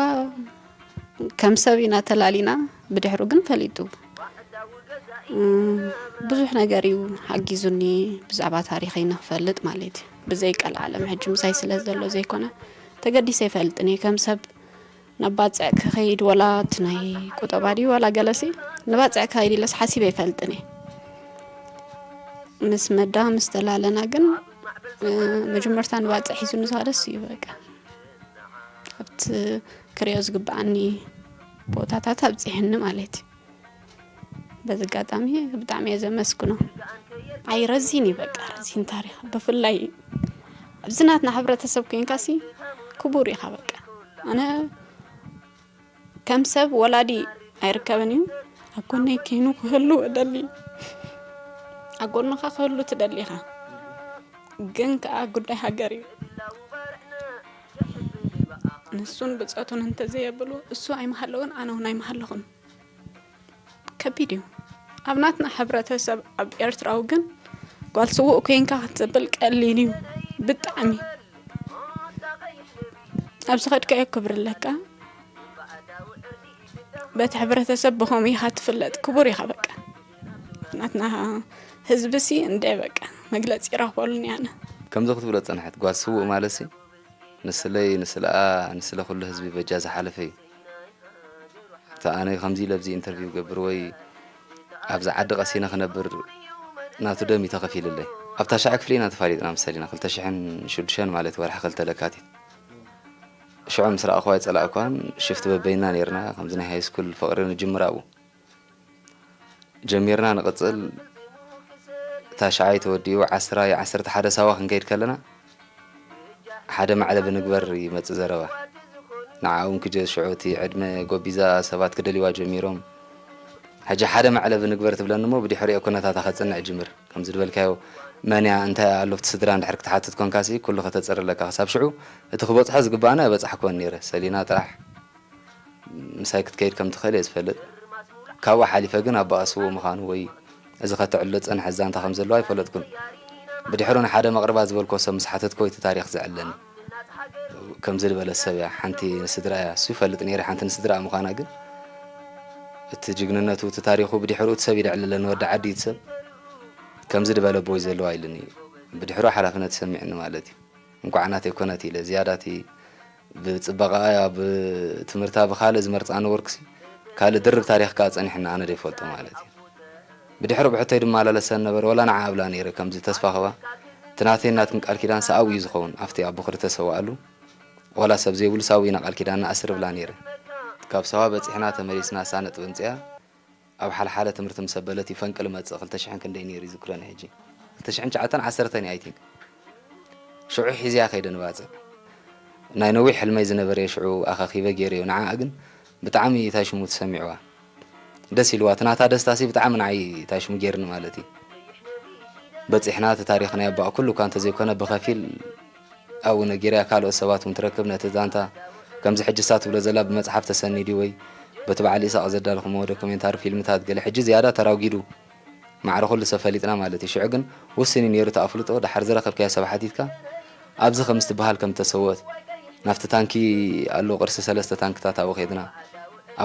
ከም ሰብ ኢና ተላሊና፣ ብድሕሩ ግን ፈሊጡ። ብዙሕ ነገር እዩ ሓጊዙኒ ብዛዕባ ታሪኸይ ንክፈልጥ ማለት እዩ። ብዘይ ቀልዓለም ሕጂ ምሳይ ስለ ዘሎ ዘይኮነ ተገዲሰ ይፈልጥን እየ ከም ሰብ ናብ ባፅዕ ክኸይድ ወላ እቲ ናይ ቁጠባ ድዩ ወላ ገለሲ ንባፅዕ ክኸይድ ኢለስ ሓሲበ ይፈልጥን እየ። ምስ መዳ ምስ ተላለና ግን መጀመርታ ንባፅዕ ሒዙ ንዝኸደስ እዩ በቃ ኣብቲ ክሪኦ ዝግብኣኒ ቦታታት ኣብፂሕኒ ማለት እዩ። በዚ ኣጋጣሚ ብጣዕሚ እየ ዘመስግኖ። ኣይ ረዚን እዩ በቃ ረዚን ታሪኽ ብፍላይ ኣብዚ ናትና ሕብረተሰብ ኮይንካሲ ክቡር ኢኻ በቃ ኣነ ከም ሰብ ወላዲ ኣይርከብን እዩ ኣብ ጎነይ ኮይኑ ክህሉ እደሊ ኣብ ጎንኻ ክህሉ ትደሊ ኢኻ ግን ከዓ ጉዳይ ሃገር እዩ ንሱን ብጸቱን እንተዘየብሉ፣ እሱ ኣይመሃለውን ኣነ እውን ኣይመሃለኹን። ከቢድ እዩ። ኣብ ናትና ሕብረተሰብ፣ ኣብ ኤርትራዊ ግን ጓል ስዉእ ኮይንካ ክትጽብል ቀሊል እዩ። ብጣዕሚ ኣብ ዝኸድካዮ ክብሪ ኣለካ። በቲ ሕብረተሰብ ብኸምኡ ኢኻ ትፍለጥ። ክቡር ኢኻ በቃ። ናትና ህዝብሲ እንደ በቃ መግለጺ ይረኽበሉን ያነ። ከምዚ ክትብሎ ጸንሐት፣ ጓል ስዉእ ማለትሲ ንስለይ፣ ንስለኣ፣ ንስለ ኩሉ ህዝቢ በጃ ዝሓለፈ እዩ። እታ ኣነ ከምዚ ኢለ ኣብዚ ኢንተርቪው ገብር ወይ ኣብዚ ዓዲ ቀሲነ ክነብር ናቱ ደም እዩ ተኸፊልለይ። ኣብ ታሽዓይ ክፍሊ ኢና ተፋሊጥና መሰል ኢና፣ ክልተ ሽሕን ሽዱሽተን ማለት ወርሒ ክልተ ለካቲት። ሽዑ ምስ ረኣኽዋ ኣይጸላእኳን፣ ሽፍት በበይና ነይርና፣ ከምዚ ናይ ሃይስኩል ፍቕሪ ንጅምር ኣብኡ። ጀሚርና ንቕጽል። ታሽዓይ ተወዲኡ ዓስራይ ዓሰርተ ሓደ ሳዋ ክንከይድ ከለና ሓደ መዕለቢ ንግበር ይመጽእ ዘረባ። ንዓኡ እውን ክጀ ሽዑ እቲ ዕድመ ጎቢዛ ሰባት ክደልይዋ ጀሚሮም። ሕጂ ሓደ መዕለቢ ንግበር ትብለኒ እሞ ብድሕሪኦ ኩነታታ ከጽንዕ ይጅምር። ከምዚ ዝበልካዮ መን እያ እንታይ ኣሎ ኣብቲ ስድራ እንድሕር ክትሓትት ኮንካሲ ኩሉ ከተጽሪ ኣለካ። ክሳብ ሽዑ እቲ ክበጽሖ ዝግባኣና ኣይበጻሕክዎን ነይረ። ሰሊና ጥራሕ ምሳይ ክትከይድ ከም ትኽእል እየ ዝፈልጥ። ካብኡ ሓሊፈ ግን ኣቦኣ ስዉእ ምዃኑ ወይ እዚ ከተዕልሎ ዝጸንሐት ዛንታ ከም ዘለዎ ኣይፈለጥኩን። ብድሕሩ ንሓደ መቕርባ ዝበልክዎ ሰብ ምስ ሓተትክዎ እቲ ታሪኽ ዘዕለኒ። ከምዚ ዝበለት ሰብ እያ፣ ሓንቲ ንስድራ እያ፣ እሱ ይፈልጥ ነይረ ሓንቲ ንስድራ ምዃና ግን እቲ ጅግንነቱ እቲ ታሪኹ ብድሕሩ እቲ ሰብ እዩ ዘዕልለኒ፣ ወዲ ዓዲ እዩ እቲ ሰብ። ከምዚ ዝበለ ኣቦ እዩ ዘለዋ ኢሉኒ። ብድሕሩ ሓላፍነት ይሰሚዕኒ ማለት እዩ። እንኳዕ ናተይ ኮነት ኢለ ዝያዳ እቲ ብፅባቐኣ ኣብ ትምህርታ ብኻልእ ዝመርፃ ነበርኩሲ ካልእ ድርብ ታሪኽ ከዓ ፀኒሕና ኣነ ዘይፈልጦ ማለት እዩ። ብድሕሪ ብሕቶይ ድማ ላለሰን ነበር ወላ ንዓ ኣብላ ነይረ ከምዚ ተስፋ ኸባ እቲ ናተይ ናትክን ቃል ኪዳን ሰኣው እዩ ዝኸውን ኣብቲ ኣቦ ክልተ ሰዋኣሉ ወላ ሰብ ዘይብሉ ሰው ኢና ቃል ኪዳን ንኣስር ብላ ነይረ ካብ ሰዋ በፂሕና ተመሊስና እሳ ነጥቢ ኣምፅኣ ኣብ ሓልሓለ ትምህርቲ ምስ ኣበለት እዩ ፈንቅል መጽእ ክልተ ሽሕን ክንደይ ነይሩ ይዝክረኒ ሕጂ ክልተ ሽሕን ትሽዓተን ዓሰርተን እያ I think ሽዑ ሒዘያ ከይደ ንባጽዕ ናይ ነዊሕ ሕልመይ ዝነበረ ሽዑ ኣኻኺበ ገይረዮ ንዓኣ ግን ብጣዕሚ እንታይ ሽሙ ተሰሚዕዋ ደስ ኢልዋ እቲ ናታ ደስታሲ ብጣዕሚ ንዓይ እንታይ ሽሙ ገይርኒ ማለት እዩ በጺሕና እቲ ታሪኽ ናይ ኣባኣ ኩሉ እኳ እንተዘይኮነ ብኸፊል ኣብኡ ነጊረያ ካልኦት ሰባት እውን ትረክብ ነቲ ዛንታ ከምዚ ሕጂ እሳ ትብሎ ዘላ ብመጽሓፍ ተሰኒዱ ወይ በቲ በዓል ኢሳቕ ዘዳለኹምዎ ዶኩሜንታሪ ፊልምታት ገለ ሕጂ ዝያዳ ተራጒዱ ማዕረ ኩሉ ሰብ ፈሊጥና ማለት እዩ ሽዑ ግን ውስን እዩ ነይሩ እቲ ኣፍልጦ ደሓር ዝረኸብካዮ ሰብ ሓቲትካ ኣብዚ ከም ዝትበሃል ከም ተሰወት ናብቲ ታንኪ ኣሎ ቅርሲ ሰለስተ ታንክታት ኣብኡ ከድና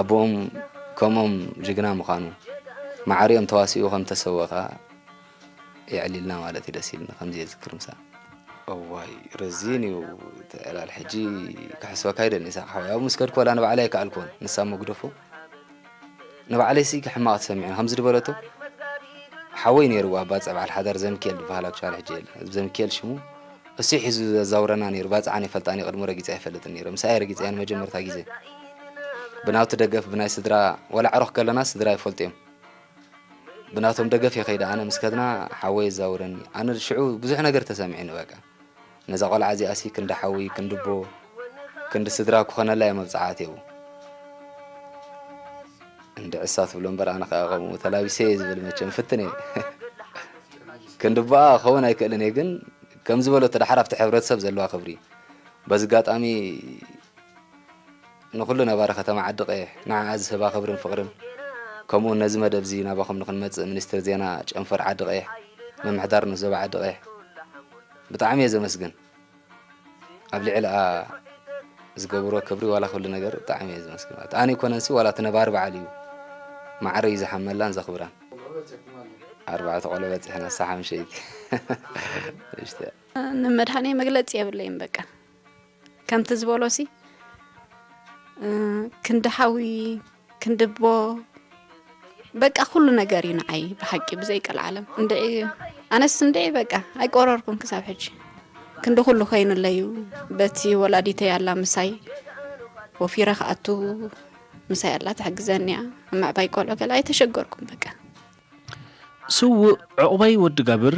ኣቦኦም ከምኦም ጅግና ምዃኑ ማዕሪኦም ተዋሲኡ ከም ተሰወ ከኣ የዕሊልና ማለት እዩ ደስ ኢልና ከምዚ የዝክር ምሳ እዋይ ረዚን እዩ እቲ ዕላል ሕጂ ክሕስበካ ኣይደልን ኢሳቅ ሓወይ ኣብኡ ምስ ከድኩ ወላ ንባዕለይ ኣይከኣልኩዎን ንሳ እሞ ግደፎ ንባዕለይሲ ሕማቕ ተሰሚዑኒ ከምዚ ድበለቶ ሓወይ ነይርዎ ኣብ ባጽዕ በዓል ሓዳር ዘምኪኤል ዝበሃል ኣክቹዋሊ ሕጂ የለ ዘምኪኤል ሽሙ እሱ ሒዙ ዘዛውረና ነይሩ ባጽዓን ይፈልጣን እዩ ቅድሙ ረጊጸ ኣይፈልጥን ነይረ ምሳይ ረጊጸያ ንመጀመርታ ግዜ ብናቱ ደገፍ ብናይ ስድራ ወላ ዕሮኽ ከለና ስድራ ይፈልጡ እዮም ብናቶም ደገፍ እየ ከይደ ኣነ ምስ ከድና ሓወይ የዛውረኒ ኣነ ሽዑ ብዙሕ ነገር ተሰሚዑኒ በቃ ነዛ ቆልዓ እዚኣሲ ክንዲ ሓዊ ክንዲ ኣቦ ክንዲ ስድራ ክኾነላ እየ መብፅዓ ኣትየው እንድዒ እሳ ትብሎ እምበር ኣነ ከዓ ከምኡ ተላቢሰ እየ ዝብል መቸም ፍትን እየ ክንዲ ኣቦኣ ክኸውን ኣይክእልን እየ ግን ከም ዝበለቶ ደሓር ኣብቲ ሕብረተሰብ ዘለዋ ክብሪ በዚ ኣጋጣሚ ንኹሉ ነባሪ ከተማ ዓዲ ቀይሕ ንዓኣ ዝህባ ክብርን ፍቕርን ከምኡውን ነዚ መደብ እዚ ናባኹም ንኽንመፅእ ሚኒስትር ዜና ጨንፈር ዓዲ ቀይሕ ምምሕዳር ንኡስ ዞባ ዓዲ ቀይሕ ብጣዕሚ እየ ዘመስግን ኣብ ልዕሊኣ ዝገብሮ ክብሪ ዋላ ኩሉ ነገር ብጣዕሚ እየ ዘመስግን ማለት ኣነ ይኮነንሲ ዋላ እቲ ነባሪ በዓል እዩ ማዕረ እዩ ዝሓመላን ዘኽብራን ኣርባዕተ ቆሎ በፂሕና ሳ ሓምሸይቲ ንመድሃኔ መግለፂ የብለይን በቃ ከምቲ ዝበሎሲ ክንዲ ሓዊ ክንዲ ኣቦ በቃ ኩሉ ነገር እዩ ንዓይ ብሓቂ ብዘይ ቀልዓለም እንድዒ ኣነስ እንድዒ በቃ ኣይቆረርኩን ክሳብ ሕጂ ክንዲ ኩሉ ኮይኑለይ እዩ በቲ ወላዲተይ ኣላ ምሳይ ወፊረ ክኣቱ ምሳይ ኣላ ትሕግዘኒ እያ ኣብ ምዕባይ ቆልዑ ገለ ኣይተሸገርኩን በቃ ስዉእ ዑቕባይ ወዲ ጋብር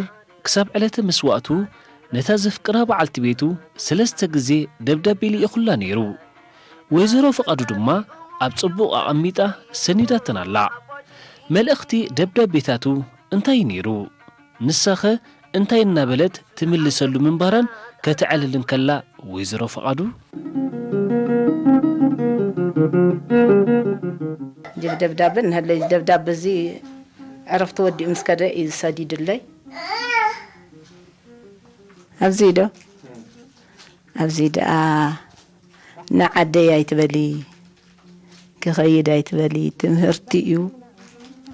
ክሳብ ዕለተ መስዋእቱ ነታ ዘፍቅራ በዓልቲ ቤቱ ሰለስተ ግዜ ደብዳቤ ልኢኹላ ነይሩ። ወይዘሮ ፍቓዱ ድማ ኣብ ጽቡቕ ኣቐሚጣ ሰኒዳተን ኣላ። መልእኽቲ ደብዳቤታቱ እንታይ ነይሩ? ንሳኸ እንታይ እናበለት ትምልሰሉ ምንባራን ከተዕልል እንከላ ወይዘሮ ፍቓዱ? ጅብ ደብዳበ እንሀለይ፣ ደብዳበ እዚ ዕረፍቲ ወዲኡ ምስ ከደ እዩ ዝሰዲድለይ። ኣብዚ ዶ? ኣብዚ ደኣ ንዓደይ ኣይትበሊ፣ ክኸይድ ኣይትበሊ፣ ትምህርቲ እዩ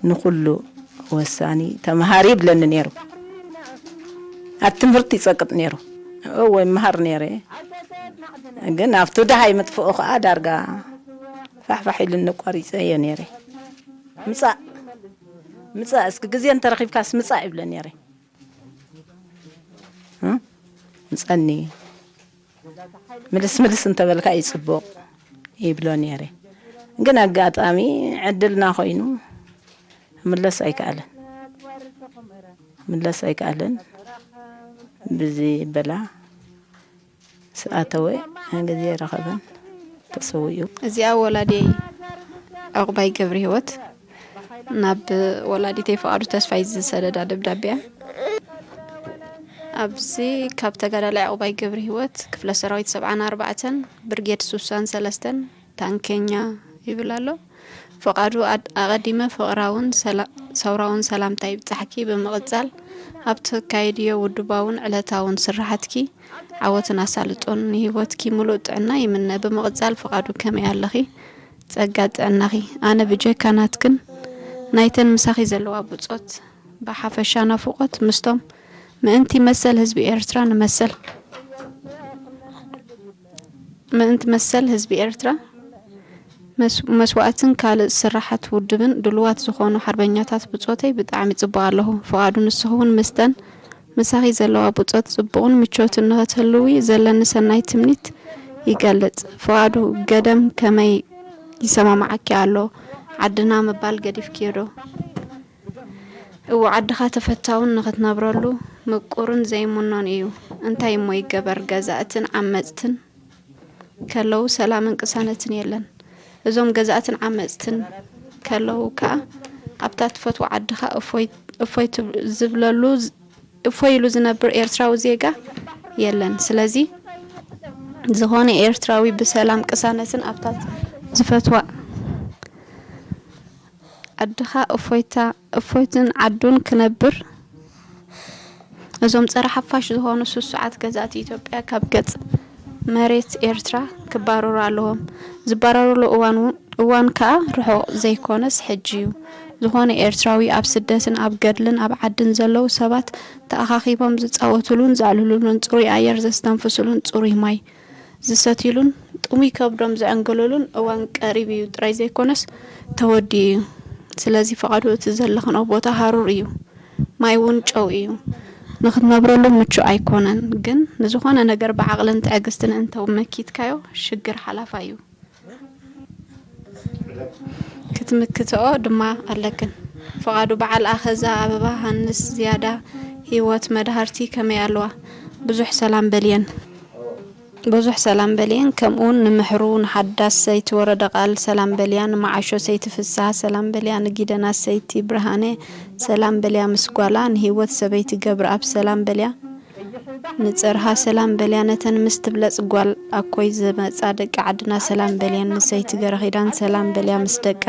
ንኹሉ ወሳኒ፣ ተምሃሪ ይብለኒ ነይሩ። ኣብ ትምህርቲ ይጸቅጥ ነይሩ። እወ ይመሃር ነይረ፣ ግን ኣብቲ ደሃይ ምጥፍኡ ከኣ ዳርጋ ፋሕፋሕ ኢሉኒ፣ ቆሪጸዮ ነይረ። ምጻእ፣ ምጻእ፣ እስኪ ግዜ እንተረኺብካስ ምጻእ ይብለ ነይረ። እ? ምጸኒ፣ ምልስ ምልስ እንተበልካ እዩ ጽቡቕ ይብሎ ነይረ። ግን ኣጋጣሚ ዕድልና ኮይኑ ክምለስ ኣይከኣለን። ክምለስ ኣይከኣለን። ብዚ በላ ስኣተወ፣ ግዜ ረኸበን ተሰዊኡ። እዚኣ ወላዲየይ ዕቑባይ ገብረ ህይወት ናብ ወላዲተይ ፍቓዱ ተስፋይ ዝሰደዳ ደብዳቤ እያ። ኣብዚ ካብ ተጋዳላይ ዕቑባይ ገብረ ህይወት ክፍለ ሰራዊት ሰብዓን ኣርባዕተን ብርጌድ ስሳን ሰለስተን ታንከኛ ይብል ኣሎ። ፍቓዱ ኣድ-፣ ኣቐዲመ ፍቕራውን ሰላ-፣ ሰውራውን ሰላምታ ይብጻሕኪ። ብምቕጻል ኣብ ተካይድዮ ውድባውን ዕለታውን ስራሓትኪ ዓወትን ኣሳልጦን ንህይወትኪ ምሉእ ጥዕና ይምነ። ብምቕጻል ፍቓዱ ከመይ ኣለኺ? ጸጋ ጥዕናኺ። ኣነ ብጀካ ናትክን ናይተን ምሳኺ ዘለዋ ብጾት ብሓፈሻ ናፍቖት ምስቶም ምእንቲ መሰል ህዝቢ ኤርትራ ንመሰል ምእንቲ መሰል ህዝቢ ኤርትራ መስ-፣ መስዋእትን ካልእ ስራሓት ውድብን ድሉዋት ዝኾኑ ሓርበኛታት ብጾተይ ብጣዕሚ ጽቡቕ ኣለኹ። ፍቓዱ፣ ንስኺ እውን ምስተን ምሳኺ ዘለዋ ብጾት ጽቡቕን ምቾትን ንኽትህልዊ ዘለኒ ሰናይ ትምኒት ይገልጽ። ፍቓዱ፣ ገደም ከመይ ይሰማማዓኪ ኣሎ? ዓድና ምባል ገዲፍክዮ ዶ? እወ፣ ዓድኻ ተፈታውን ንኽትነብረሉ ምቁርን ዘይምኖን እዩ። እንታይ እሞ ይገበር፣ ገዛእትን ዓመጽትን ከለዉ ሰላምን ቅሳነትን የለን። እዞም ገዛእትን ዓመጽትን ከለዉ ከኣ ኣብታ ትፈትዋ ዓድኻ እፎይ፣ እፎይ ትብ-፣ ዝብለሉ፣ እፎይ ኢሉ ዝነብር ኤርትራዊ ዜጋ የለን። ስለዚ ዝኾነ ኤርትራዊ ብሰላም ቅሳነትን ኣብታ ዝፈትዋ ዓድኻ እፎይታ፣ እፎይትን ዓዱን ክነብር፣ እዞም ጸረ ሓፋሽ ዝኾኑ ስሱዓት ገዛእቲ ኢትዮጵያ ካብ ገጽ መሬት ኤርትራ ክባረሩ ኣለዎም። ዝባረሩሉ እዋን እውን፣ እዋን ከኣ ርሑቕ ዘይኮነስ ሕጂ እዩ። ዝኾነ ኤርትራዊ ኣብ ስደትን ኣብ ገድልን ኣብ ዓድን ዘለዉ ሰባት ተኣኻኺቦም ዝጻወቱሉን ዘዕልሉሉን ጽሩይ ኣየር ዘስተንፍሱሉን ጽሩይ ማይ ዝሰትዩሉን ጥሙይ ከብዶም ዘዕንግሉሉን እዋን ቀሪቡ እዩ ጥራይ ዘይኮነስ ተወዲኡ እዩ። ስለዚ ፍቓዱ፣ እቲ ዘለኽንኦ ቦታ ሃሩር እዩ፣ ማይ እውን ጨው እዩ። ንኽትነብረሉ ምቹእ ኣይኮነን። ግን ንዝኾነ ነገር ብዓቕልን ትዕግስትን እንተ መኪትካዮ ሽግር ሓላፋይ እዩ። ክትምክትኦ ድማ ኣለክን። ፍቓዱ፣ በዓል ኣኸዛ፣ ኣበባ፣ ሃንስ፣ ዝያዳ፣ ህይወት፣ መድሃርቲ ከመይ ኣለዋ? ብዙሕ ሰላም በልየን። ብዙሕ ሰላም በልየን። ከምኡውን ንምሕሩ፣ ንሓዳስ ሰይቲ ወረደ ቃል ሰላም በልያ፣ ንመዓሾ ሰይቲ ፍስሃ ሰላም በልያ፣ ንጊደና ሰይቲ ብርሃነ ሰላም በልያ ምስ ጓላ፣ ንህይወት ሰበይቲ ገብረኣብ ሰላም በልያ። ንጽርሃ ሰላም በልያ፣ ነተን ምስ ትብለጽ ጓል ኣኮይ ዝመጻ ደቂ ዓድና ሰላም በልየን፣ ንሰይቲ ገረኺዳን ሰላም በልያ ምስ ደቃ።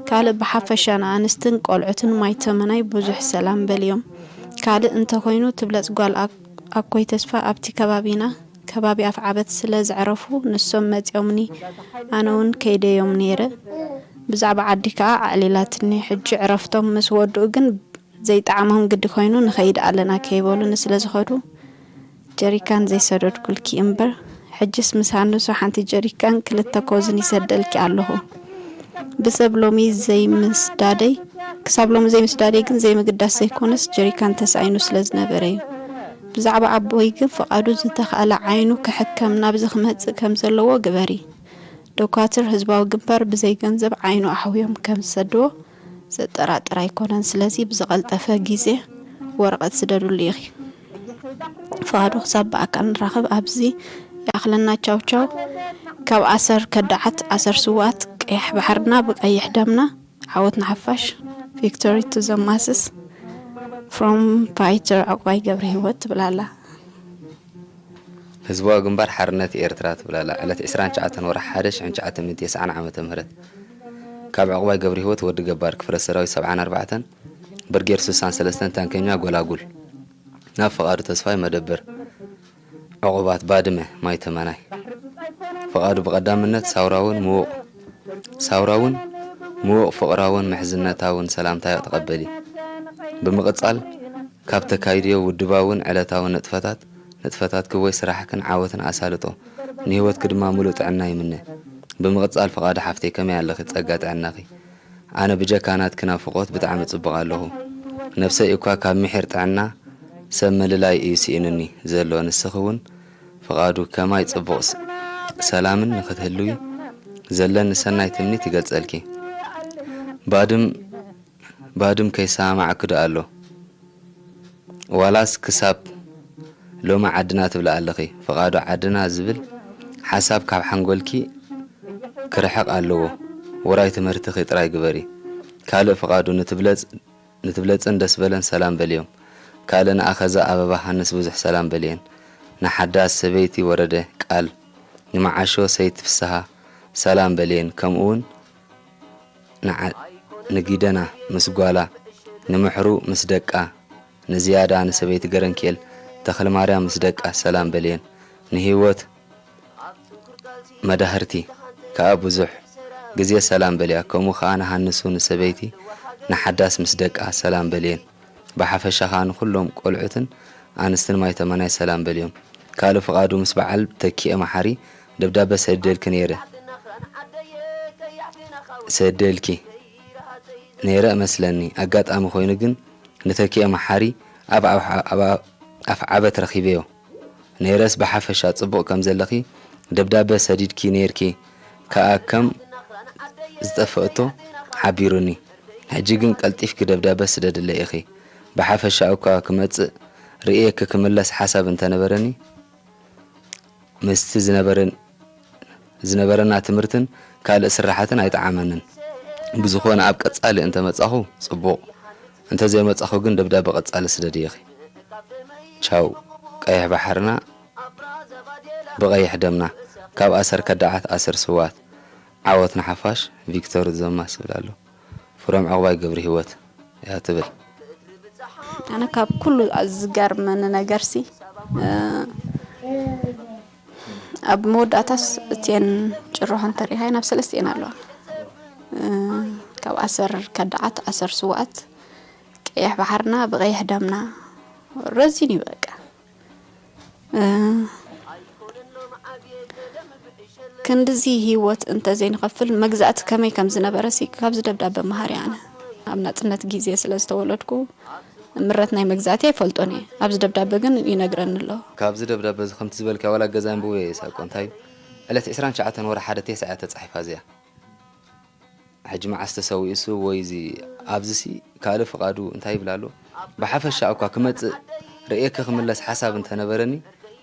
ካልእ ብሓፈሻ ንኣንስትን ቆልዑትን ማይ ተመናይ ብዙሕ ሰላም በልዮም። ካልእ እንተኾይኑ ትብለጽ ጓል ኣክ-፣ ኣኮይ ተስፋ ኣብቲ ከባቢና፣ ከባቢ ኣፍዓበት ስለ ዘዕረፉ ንሶም መጺኦምኒ፣ ኣነ እውን ከይደዮም ነይረ። ብዛዕባ ዓዲ ከኣ ኣዕሊላትኒ። ሕጂ ዕረፍቶም ምስ ወድኡ ግን ዘይጠዓሞም ግዲ ኮይኑ ንኸይድ ኣለና ከይበሉኒ ስለ ዝኸዱ ጀሪካን ዘይሰደድኩልኪ እምበር፣ ሕጅስ ምስ ሃንሱ ሓንቲ ጀሪካን ክልተ ኮዝን ይሰደልኪ ኣለኹ። ብሰብ ሎሚ ዘይምስዳደይ፣ ክሳብ ሎሚ ዘይምስዳደይ ግን ዘይምግዳስ ዘይኮነስ ጀሪካን ተሳኢኑ ስለ ዝነበረ እዩ። ብዛዕባ ኣቦይ ግን ፍቓዱ ዝተኻእለ ዓይኑ ክሕከም ናብዚ ክመጽእ ከም ዘለዎ ግበሪ። ዶኳትር ህዝባዊ ግንባር ብዘይ ገንዘብ ዓይኑ ኣሕውዮም ከም ዝሰድዎ ዘጠራጥር ኣይኮነን። ስለዚ ብዝቐልጠፈ ግዜ ወረቐት ስደዱሉ ኢኺ። ፍቓዱ ክሳብ ብኣካል ንራኸብ ኣብዚ ይኣኽለና። ቻው ቻው። ካብ ኣሰር ከዳዓት ኣሰር ስውኣት ቀይሕ ባሕርና ብቀይሕ ደምና ዓወት ንሓፋሽ። Victory to the masses from fighter ዕቑባይ ገብረ ህይወት ትብል ኣላ። ህዝባዊ ግንባር ሓርነት ኤርትራ ትብል ኣላ። ዕለት ዕስራን ትሽዓተን ወርሒ ሓደ ሽሕን ትሽዓተ ሚእትን ተስዓን ዓመተ ምህረት ካብ ዕቑባይ ገብረሂወት ወዲ ገባር ክፍለ ሰራዊት ሰብዓን ኣርባዕተን ብርጌድ ስሳን ሰለስተን ታንከኛ ጎላጉል ናብ ፍቓዱ ተስፋይ መደበር ዕቑባት ባድመ ማይ ተመናይ። ፍቓዱ ብቐዳምነት ሳውራውን ምዉቕ ሳውራውን ምዉቕ ፍቕራውን ምሕዝነታውን ሰላምታ ተቐበሊ። ብምቕጻል ካብ ተካይድዮ ውድባውን ዕለታውን ንጥፈታት ንጥፈታትኪ ወይ ስራሕክን ዓወትን ኣሳልጦ፣ ንህይወትኪ ድማ ምሉእ ጥዕና ይምነ። ብምቕጻል ፍቓዱ ሓፍተይ ከመይ ኣለኺ? ጸጋ ጥዕናኺ? ኣነ ብጀካ ናትኪ ናፍቖት ብጣዕሚ ጽቡቕ ኣለኹ። ነብሰይ እኳ ካብ ምሒር ጥዕና ሰብ ምልላይ እዩ ስኢኑኒ ዘሎ። ንስኺ እውን ፍቓዱ ከማይ ጽቡቕ ስ-፣ ሰላምን ንኽትህልዊ ዘለኒ ሰናይ ትምኒት ይገልጸልኪ። ባድም፣ ባድም ከይሰማማዕኩ ዶ ኣሎ? ዋላስ ክሳብ ሎሚ ዓድና ትብሊ ኣለኺ? ፍቓዱ ዓድና ዝብል ሓሳብ ካብ ሓንጎልኪ ክርሕቕ ኣለዎ። ውራይ ትምህርትኺ ጥራይ ግበሪ። ካልእ ፍቓዱ ንትብለጽ-፣ ንትብለጽን ደስ በለን ሰላም በልዮም። ካልእ ንኣኸዛ ኣበባ ሃንስ ብዙሕ ሰላም በልየን። ንሓዳስ ሰበይቲ ወረደ ቃል፣ ንመዓሾ ሰይቲ ፍስሃ ሰላም በልየን። ከምኡውን ንዓ-፣ ንጊደና ምስ ጓላ፣ ንምሕሩ ምስ ደቃ፣ ንዝያዳ ንሰበይቲ ገረንኪኤል ተኽለማርያም ምስ ደቃ ሰላም በልየን። ንህይወት መዳህርቲ ከኣ ብዙሕ ግዜ ሰላም በልያ። ከምኡ ከኣ ንሃንሱ ንሰበይቲ ንሓዳስ ምስ ደቃ ሰላም በልየን። ብሓፈሻ ከኣ ንኹሎም ቆልዑትን ኣንስትን ማይ ተመናይ ሰላም በልዮም። ካልእ ፍቓዱ ምስ በዓል ተኪኤ መሓሪ ደብዳበ ሰዲደልኪ ነይረ። ሰደልኪ ነይረ እመስለኒ። ኣጋጣሚ ኮይኑ ግን ንተኪኤ መሓሪ ኣብ፣ ኣብ፣ ኣብ፣ ኣብ ኣፍዓበት ረኺበዮ ነይረስ። ብሓፈሻ ጽቡቕ ከም ዘለኺ ደብዳበ ሰዲድኪ ነይርኪ ከኣ ከም ዝጠፈእቶ ሓቢሩኒ። ሕጂ ግን ቀልጢፍኪ ደብዳበ ስደድለይ ኢኺ። ብሓፈሻ እኳ ክመጽእ ርእየኪ ክምለስ ሓሳብ እንተነበረኒ ምስቲ ዝነበረን ዝነበረና ትምህርትን ካልእ ስራሓትን ኣይጠዓመንን። ብዝኾነ ኣብ ቀጻሊ እንተመጻኹ ጽቡቕ፣ እንተዘይመጻኹ ግን ደብዳበ ቀጻሊ ስደዲ ኢኺ። ቻው። ቀይሕ ባሕርና ብቐይሕ ደምና፣ ካብ ኣሰር ከዳዓት ኣሰር ስዋት፣ ዓወት ንሓፋሽ። ቪክቶር ዘማስ ይብል ኣሎ። ፍሮም ዕቑባይ ገብረሂወት እያ ትብል። ኣነ ካብ ኩሉ ዝገርመኒ ነገርሲ፣ እ፣ ኣብ መወዳእታስ እትየን ጭርሖ እንተሪኢኻየን ኣብ ሰለስቲኤን ኣለዋ። እ፣ ካብ ኣሰር ከዳዓት ኣሰር ስውኣት፣ ቀይሕ ባሕርና ብቐይሕ ደምና ረዚን እዩ በቃ። እ፣ ክንድዚ ህይወት እንተዘይንኸፍል መግዛእቲ ከመይ ከም ዝነበረሲ ካብዚ ደብዳበ መሃሪ ኣነ። ኣብ ናጽነት ግዜ ስለ ዝተወለድኩ ምረት ናይ መግዛእቲ ኣይፈልጦን እየ። ኣብዚ ደብዳበ ግን ይነግረኒ ኣሎ። ካብዚ ደብዳበ እዚ ከምቲ ዝበልካዮ ዋላ ገዛ ኣንብቦ እየ ሳቆ። እንታይ እዩ? ዕለት ዕስራን ትሽዓተን ወርሒ ሓደ ተስዓ እያ ተጻሒፋ እዚኣ። ሕጂ መዓስ ተሰዊኡሱ ወይ እዚ ኣብዚሲ ካልእ ፍቓዱ እንታይ ይብል ኣሎ? ብሓፈሻ እኳ ክመጽእ ርእየኪ ክምለስ ሓሳብ እንተነበረኒ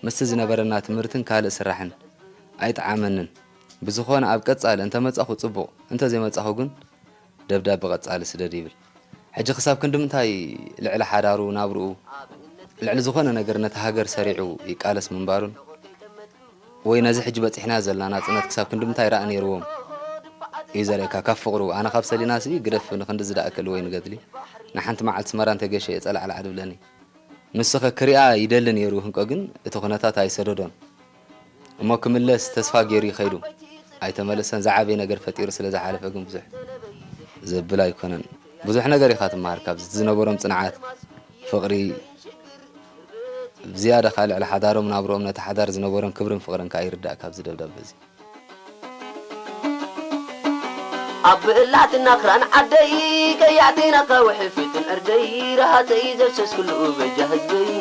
ምስቲ ዝነበረና ትምህርትን ካልእ ስራሕን ኣይጠዓመንን። ብዝኾነ ኣብ ቀጻሊ እንተመጻኹ ጽቡቕ፣ እንተዘይመጻኹ ግን ደብዳበ ቀጻሊ ስደድ ይብል። ሕጂ ክሳብ ክንዲ ምንታይ ልዕሊ ሓዳሩ ናብርኡ ልዕሊ ዝኾነ ነገር ነቲ ሃገር ሰሪዑ ይቃለስ ምንባሩን ወይ ነዚ ሕጂ በጺሕናዮ ዘለና ናጽነት ክሳብ ክንዲ ምንታይ ራኢ ነይርዎም እዩ ዘርእየካ። ካብ ፍቕሩ ኣነ ካብ ሰሊናሲ ግደፍ ንክንድዚ ደኣክል ወይ ንገድሊ ንሓንቲ መዓልቲ ስመራ እንተገሸ እየ ጸላዕላዕ ድብለኒ። ንሱኸ ክሪኣ ይደሊ ነይሩ ህንቆ ግን እቲ ኩነታት ኣይሰደዶን። እሞ ክምለስ ተስፋ ገይሩ ይኸይዱ። ኣይተመለሰን። ዝዓበየ ነገር ፈጢሩ ስለ ዝሓለፈ ግን ብዙሕ ዘብል ኣይኮነን። ብዙሕ ነገር ኢኻ ትመሃር ካብዚ። እቲ ዝነበሮም ጽንዓት፣ ፍቕሪ፣ ብዝያዳ ከኣ ልዕሊ ሓዳሮም ናብርኦም ነቲ ሓዳር ዝነበሮም ክብርን ፍቕርን ከኣ ይርዳእ ካብዚ ደብዳበ እዚ። ኣብ ብእላትና ክራን ዓደይ ቀያዕቲ ናካ ውሕፍትን ዕርደይ ረሃፀይ ዘፍሰስ ኩሉ በጃ ህዝበይ።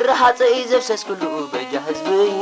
ረሃፀይ ዘፍሰስ ኩሉ በጃ ህዝበይ።